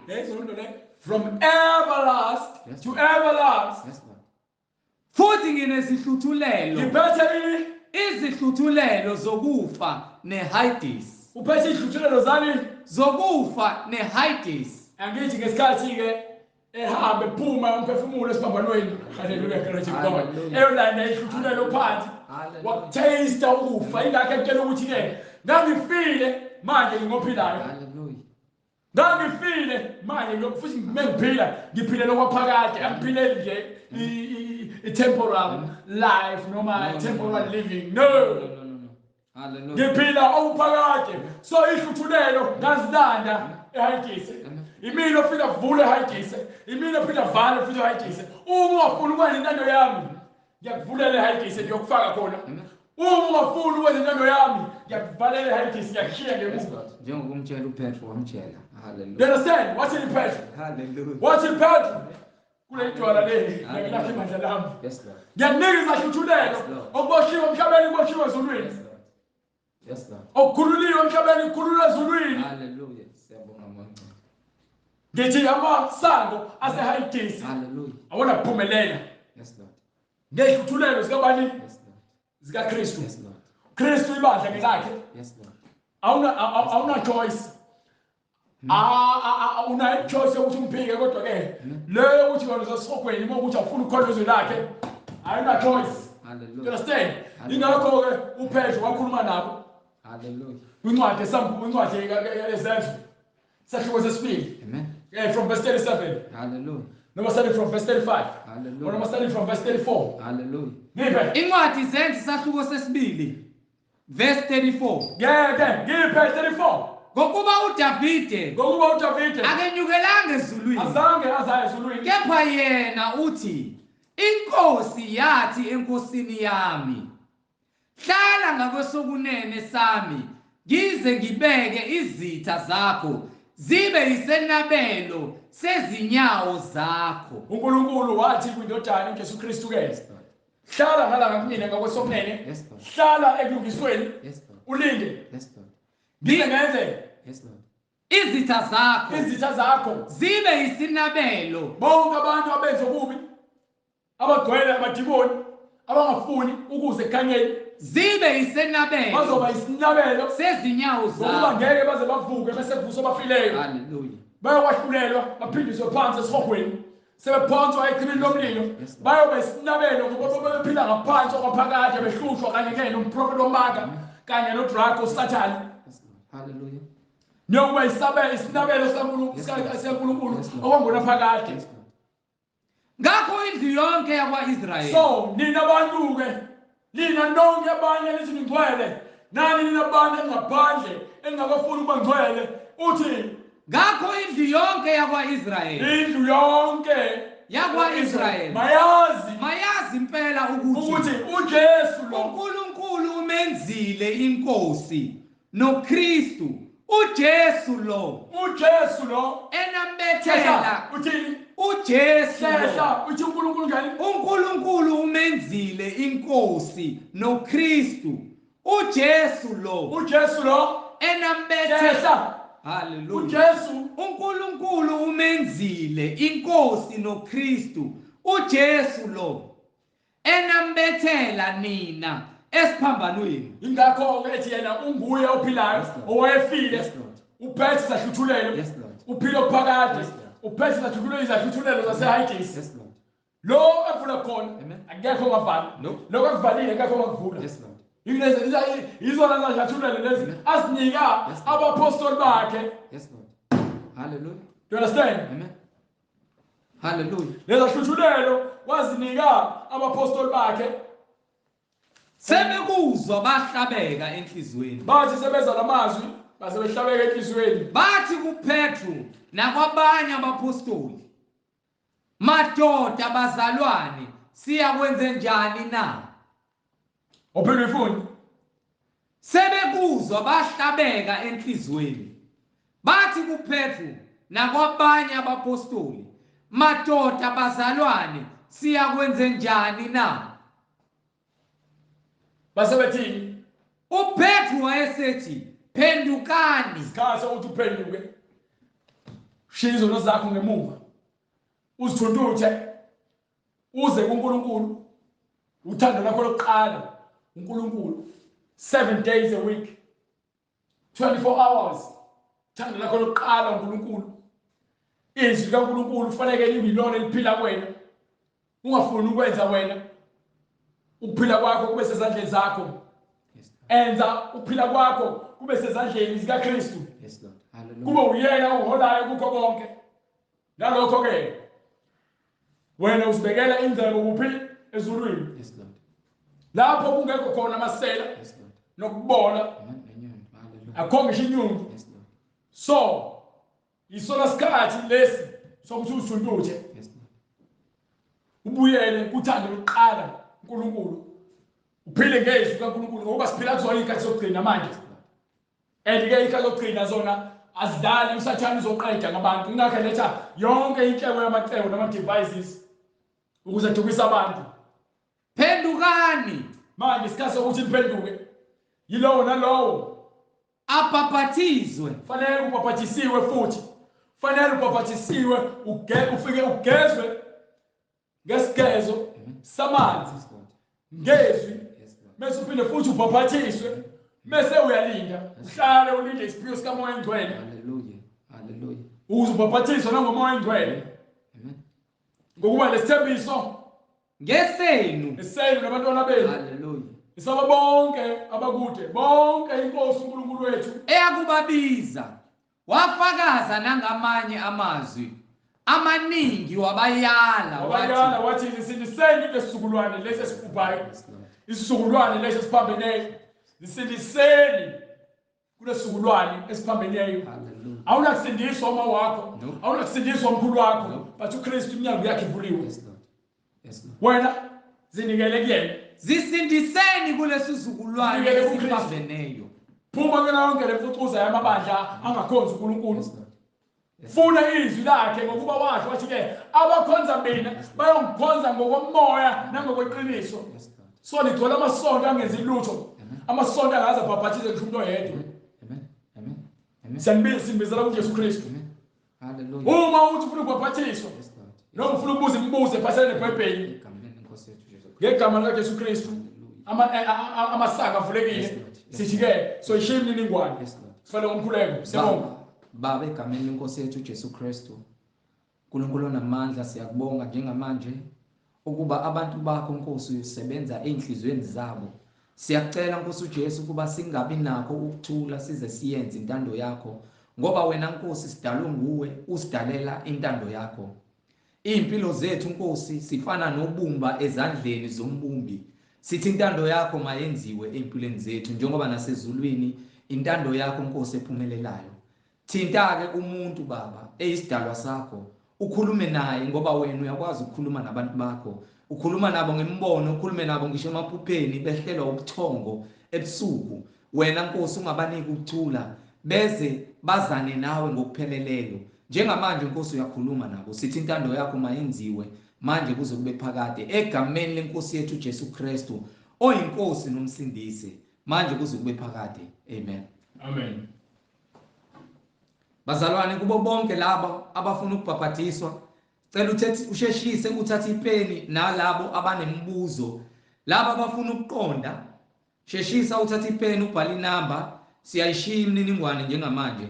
From everlast yes, to everlast. Yes Lord. Futhi nginezihluthulelo. Ngiphethe ini? Izihluthulelo zokufa neHades. Uphethe izihluthulelo zani? Zokufa neHades. Angithi ngesikhathi ke Ehambe phuma umphefumulo esiphambanweni. Hallelujah, glory to God. Eyolanda ihluthulelo phansi. Wakutaste ukufa, ingakho ekutshela ukuthi ke ngangifile manje ngingophilayo. Hallelujah. Ngangifile manje futhi mengiphila ngiphilela okwaphakade, angiphileli nje i-temporal life noma temporal living. No. Hallelujah. Ngiphila okuphakade. So ihluthulelo ngazilanda ehayidise. Imina ofika vule ehayidise, imina ofika vale futhi ehayidise. Uma ungafuni ukwenza intando yami, ngiyakuvulela ehayidise ngiyokufaka khona. Uma ungafuni ukwenza intando yami, ngiyakuvalela ehayidise ngiyakushiya ngemuva. Njengokumtshela uPetro wamtshela. Hallelujah. You understand? Wathini Petro? Hallelujah. Wathini Petro? Kule idwala leli, ngiyakulahla ibandla lami. Yes Lord. Ngiyakunika izahluthulelo okuboshiwe emhlabeni kuboshiwe ezulwini. Yes Lord. Yes Lord. Okukhululiwe emhlabeni kukhululwe ezulwini. Hallelujah. Siyabonga Moya. Ngithi amasango asehayidisi Hallelujah. awona kuphumelela Yes Lord. ngehluthulelo zikabani? Yes Lord. ZikaKristu. Yes Lord. Kristu ibandla ngelakhe. Yes Lord. Awuna choice. Una choice yokuthi umphike, kodwa ke leyo ukuthi wena uzosihogweni uma ukuthi awufuni ukukholwa izwi lakhe, ayuna choice. Hallelujah. You understand? Ingakho ke uPetro wakhuluma nabo Hallelujah. kwincwadi incwadi yeZenzo sahluko sesibili. Amen. From verse 37. Hallelujah. Noma starting from verse 35. Hallelujah. Or noma starting from verse 34. Hallelujah. Ngiphe. Incwadi Zenzo sahluko sesibili verse 34. Ngeke ngiphe 34. Ngokuba uDavide Ngokuba uDavide akenyukelanga ezulwini, azange azaye ezulwini, kepha yena uthi inkosi yathi enkosini yami, hlala ngakwesokunene sami ngize ngibeke izitha zakho zibe yisenabelo sezinyawo zakho. uNkulunkulu wathi kwindodana uJesu Kristu ke, hlala ngala ngakumina ngakwesokunene, Yes Lord. hlala ekulungisweni, Yes Lord. ulinde Yes Lord. ngize ngenze Yes Lord. Izitha zakho izitha zakho zibe yisinabelo bonke abantu abenza okubi, abagcwele amadimoni, abangafuni ukuze ekukhanyeni, zibe yisenabelo bazoba isinabelo sezinyawo ngokuba zakho. ngeke baze bavuke bese vuswa abafileyo. Hallelujah. Bayokwahlulelwa baphindiswe phansi esihogweni, sebephonswa echibini lomlilo. Yes, Lord. Bayoba isinabelo ngoba bephila ngaphansi okwaphakade, behlushwa kanye ke nomprofeti wamanga kanye nodrago uSathane. Yes Lord. Hallelujah. Niyokuba isinabelo Yes, Lord. sikaNkulunkulu Yes, Lord. okwangona phakade. Yes Lord. Ngakho indlu yonke yakwa-Israyeli So nina bantu ke, nina nonke abanye nithi ningcwele, nani nina bantu engaphandle engingakafuni ukuba ngcwele, uthi ngakho indlu yonke yakwa-Israyeli indlu yonke yakwa-Israyeli mayazi mayazi impela ukuthi ukuthi uJesu lo uNkulunkulu umenzile inkosi noKristu uJesu lo uJesu lo enambethela uthini? uJesu lo Hlehla, uthi uNkulunkulu njani? uNkulunkulu umenzile inkosi noKristu uJesu lo uJesu lo enambethela. Hlehla. Hallelujah. uJesu uNkulunkulu umenzile inkosi noKristu uJesu lo enambethela nina esiphambanweni. Ingakho ke ethi yena unguye ophilayo Yes, Lord. owayefile. Yes, Lord. Uphethe izahluthulelo. Yes, Lord. Uphila okuphakade. Yes, Lord. Uphethe izahluthulelo zasehayidisi. Yes Lord. Lo evula khona Amen. akekho ongavala. No. Lokho akuvalile akekho ongakuvula. Yes Lord. Yilezi yizona zahluthulelo lezi Amen. azinika Yes, Lord. abapostoli bakhe. Yes Lord. Hallelujah. Do you understand? Amen. Hallelujah. Lezi zahluthulelo wazinika abapostoli bakhe. Sebekuzwa bahlabeka enhlizweni. Bathi sebeza lamazwi base behlabeka enhliziyweni. Bathi kuPetru nakwabanye abapostoli, madoda bazalwane, siyakwenze njani na? Uphinde uyifunde. Sebekuzwa bahlabeka enhlizweni. Bathi kuPetru nakwabanye abapostoli, madoda bazalwane, siyakwenze njani na? Base bethini? UPetru wayesethi, phendukani. Isikhathi sokuthi uphenduke. Shiya izono zakho ngemuva. Uzithuntuthe. Uze kuNkulunkulu. Uthando lakho lokuqala uNkulunkulu. 7 days a week. 24 hours. Uthando lakho lokuqala uNkulunkulu. Izwi likaNkulunkulu kufanele libe liphila kuwena. Ungafuni ukwenza wena. Ukuphila kwakho kube sezandleni zakho. Enza ukuphila kwakho kube sezandleni zikaKristu. Yes Lord. Hallelujah. Kube uyena oholayo kukho konke. Ngalokho ke wena uzibekela ingcebo kuphi? Ezulwini. Yes Lord. Lapho kungekho khona amasela. Yes Lord. Nokubola. Hallelujah. Akho ngisho inyundo. Yes Lord. So isona sikhathi lesi sokuthi usuntuthe. Yes Lord. Ubuyele kuthando lokuqala uNkulunkulu. Uphile ngezwi kaNkulunkulu ngoba siphila kuzona izikhathi zokugcina manje. And ke izikhathi zokugcina zona azidlali, uSathane uzoqeda ngabantu. Ingakho letha yonke inhlebo yamacebo nama devices ukuze adukise abantu. Phendukani. Manje isikhathi sokuthi niphenduke. Yilowo nalowo abhaphathizwe. Fanele ubhaphathisiwe futhi. Fanele ubhaphathisiwe ufike ugezwe ngesigezo samanzi ngezwi, bese uphinde futhi ubhaphathiswe, bese uyalinda, uhlale ulinde isiphiwo sikaMoya oNgcwele. Hallelujah. Hallelujah. Ukuze ubhaphathiswe nangoMoya oNgcwele. Amen. Ngokuba lesithembiso ngesenu, esenu nabantwana benu. Hallelujah. Isaba bonke abakude, bonke iNkosi uNkulunkulu wethu eyakubabiza. Wafakaza nangamanye amazwi amaningi wabayala, wabayala wathi zisindiseni lesizukulwane lesi esibhubhayo, isizukulwane lesi esiphambeneyo, zisindiseni kulesizukulwane esiphambeneyo. Awunakusindiswa uma wakho, awunakusindiswa umkhulu wakho, but uKristu iminyango yakhe ivuliwe. Wena zinikele kuyena, zisindiseni kulesizukulwane esiphambeneyo. Phuma kuyona yonke lemfucuza yamabandla angakhonzi uNkulunkulu. Funa izwi lakhe ngokuba washo wathi ke abakhonza mina bayongikhonza ngokomoya nangokweqiniso. So ligcwele amasonto angenzi lutho, amasonto angaze abhaphathize ngisho umuntu oyedwa. Amen. Amen. Amen. Siyambizela kuJesu Kristu. Hallelujah. Uma uthi ufuna ukubhaphathiswa noma ufuna ukubuza imibuzo ephathelene neBhayibheli, ngegama likaJesu Kristu amasaka avulekile. Sithi ke soyishiya imininingwane. Sifanele umkhuleko. Siyabonga. Baba, egameni lenkosi yethu uJesu Kristu, uNkulunkulu onamandla, siyakubonga njengamanje ukuba abantu bakho Nkosi usebenza einhlizweni zabo. Siyacela Nkosi uJesu ukuba singabi nakho ukuthula size siyenze intando yakho, ngoba wena Nkosi sidalwe nguwe, usidalela intando yakho. Impilo zethu Nkosi sifana nobumba ezandleni zombumbi. Sithi intando yakho mayenziwe empilweni zethu njengoba nasezulwini intando yakho Nkosi ephumelelayo. Thinta-ke umuntu Baba eyisidalwa sakho, ukhulume naye ngoba wena uyakwazi ukukhuluma nabantu bakho. Ukhuluma nabo ngembono, ukhulume nabo ngisho emaphupheni behlelwa ubuthongo ebusuku. Wena Nkosi ungabaniki ukuthula beze bazane nawe ngokupheleleyo. Njengamanje Nkosi uyakhuluma nabo, sithi intando yakho mayenziwe manje kuze kube phakade, egameni lenkosi yethu Jesu Kristu oyinkosi nomsindisi, manje kuze kube phakade. Amen. Amen. Bazalwane, kubo bonke labo abafuna ukubhaphathiswa, cela usheshise uthathe ipeni, nalabo abanemibuzo, laba abafuna ukuqonda, sheshisa uthathe ipeni ubhale inamba. Siyayishiya imininingwane njengamanje.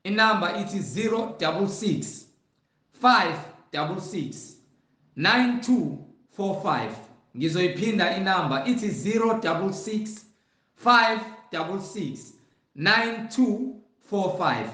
Inamba ithi 066 566 9245. Ngizoyiphinda inamba ithi 066 566 9245.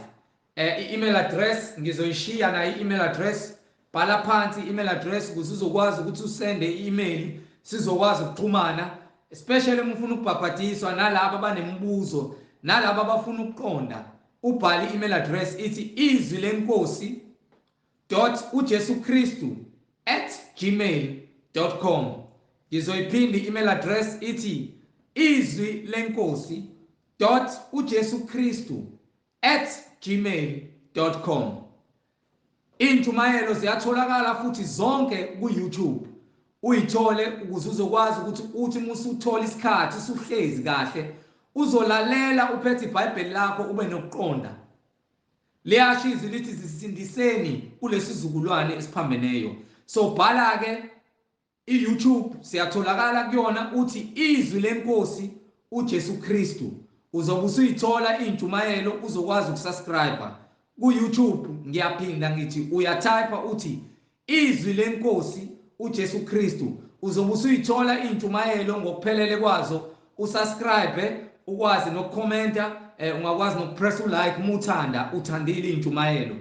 I-email address ngizoyishiya nayo i-email address. Bhala phansi i-email address ukuze uzokwazi ukuthi usende i-email, sizokwazi ukuxhumana, especially uma ufuna ukubhaphathiswa nalabo abanemibuzo nalabo abafuna ukuqonda. Ubhale i-email address ithi izwi lenkosi .ujesukristu@gmail.com. Ngizoyiphinda i-email address ithi izwi lenkosi .ujesukristu@gmail.com. Intshumayelo ziyatholakala futhi zonke ku-YouTube. Uyithole ukuze uzokwazi ukuthi uthi musuthola isikhathi usuhlezi kahle uzolalela uphethe iBhayibheli lakho ube nokuqonda. Liyasho izwi lithi zisindiseni kulesizukulwane esiphambeneyo. So bhala ke i-YouTube, siyatholakala kuyona, uthi izwi lenkosi uJesu Kristu. Uzobe usuyithola intshumayelo, uzokwazi ukusubscribe. Ku YouTube ngiyaphinda ngithi uyatype uthi izwi lenkosi uJesu Kristu, uzobe usuyithola intshumayelo ngokuphelele kwazo. Usubscribe, ukwazi nokukhomenta, ungakwazi nokupress ulike uma uthanda, uthandile intshumayelo.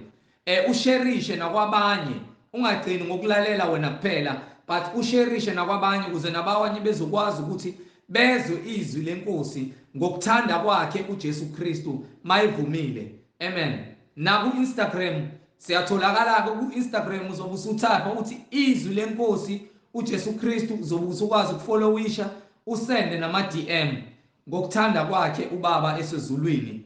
Usherishe nakwabanye, ungagcini ngokulalela wena kuphela, but usherishe nakwabanye ukuze nabanye bezokwazi ukuthi bezwe izwi lenkosi ngokuthanda kwakhe uJesu Kristu mayivumile. Amen. Na ku Instagram siyatholakala ke, ku Instagram uzobe usutype uthi izwi lenkosi uJesu Kristu, uzobe usukwazi ukufollowisha, usende nama DM ngokuthanda kwakhe uBaba esezulwini,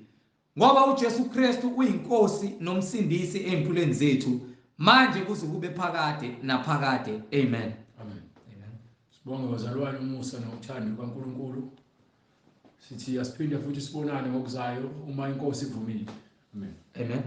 ngoba uJesu Kristu uyinkosi nomsindisi empilweni zethu manje kuze kube phakade naphakade. Amen. Amen. Amen. Sibonge bazalwane umusa nothando kaNkuluNkulu. Sithi asiphinde futhi sibonane ngokuzayo uma inkosi ivumile. Amen. Amen.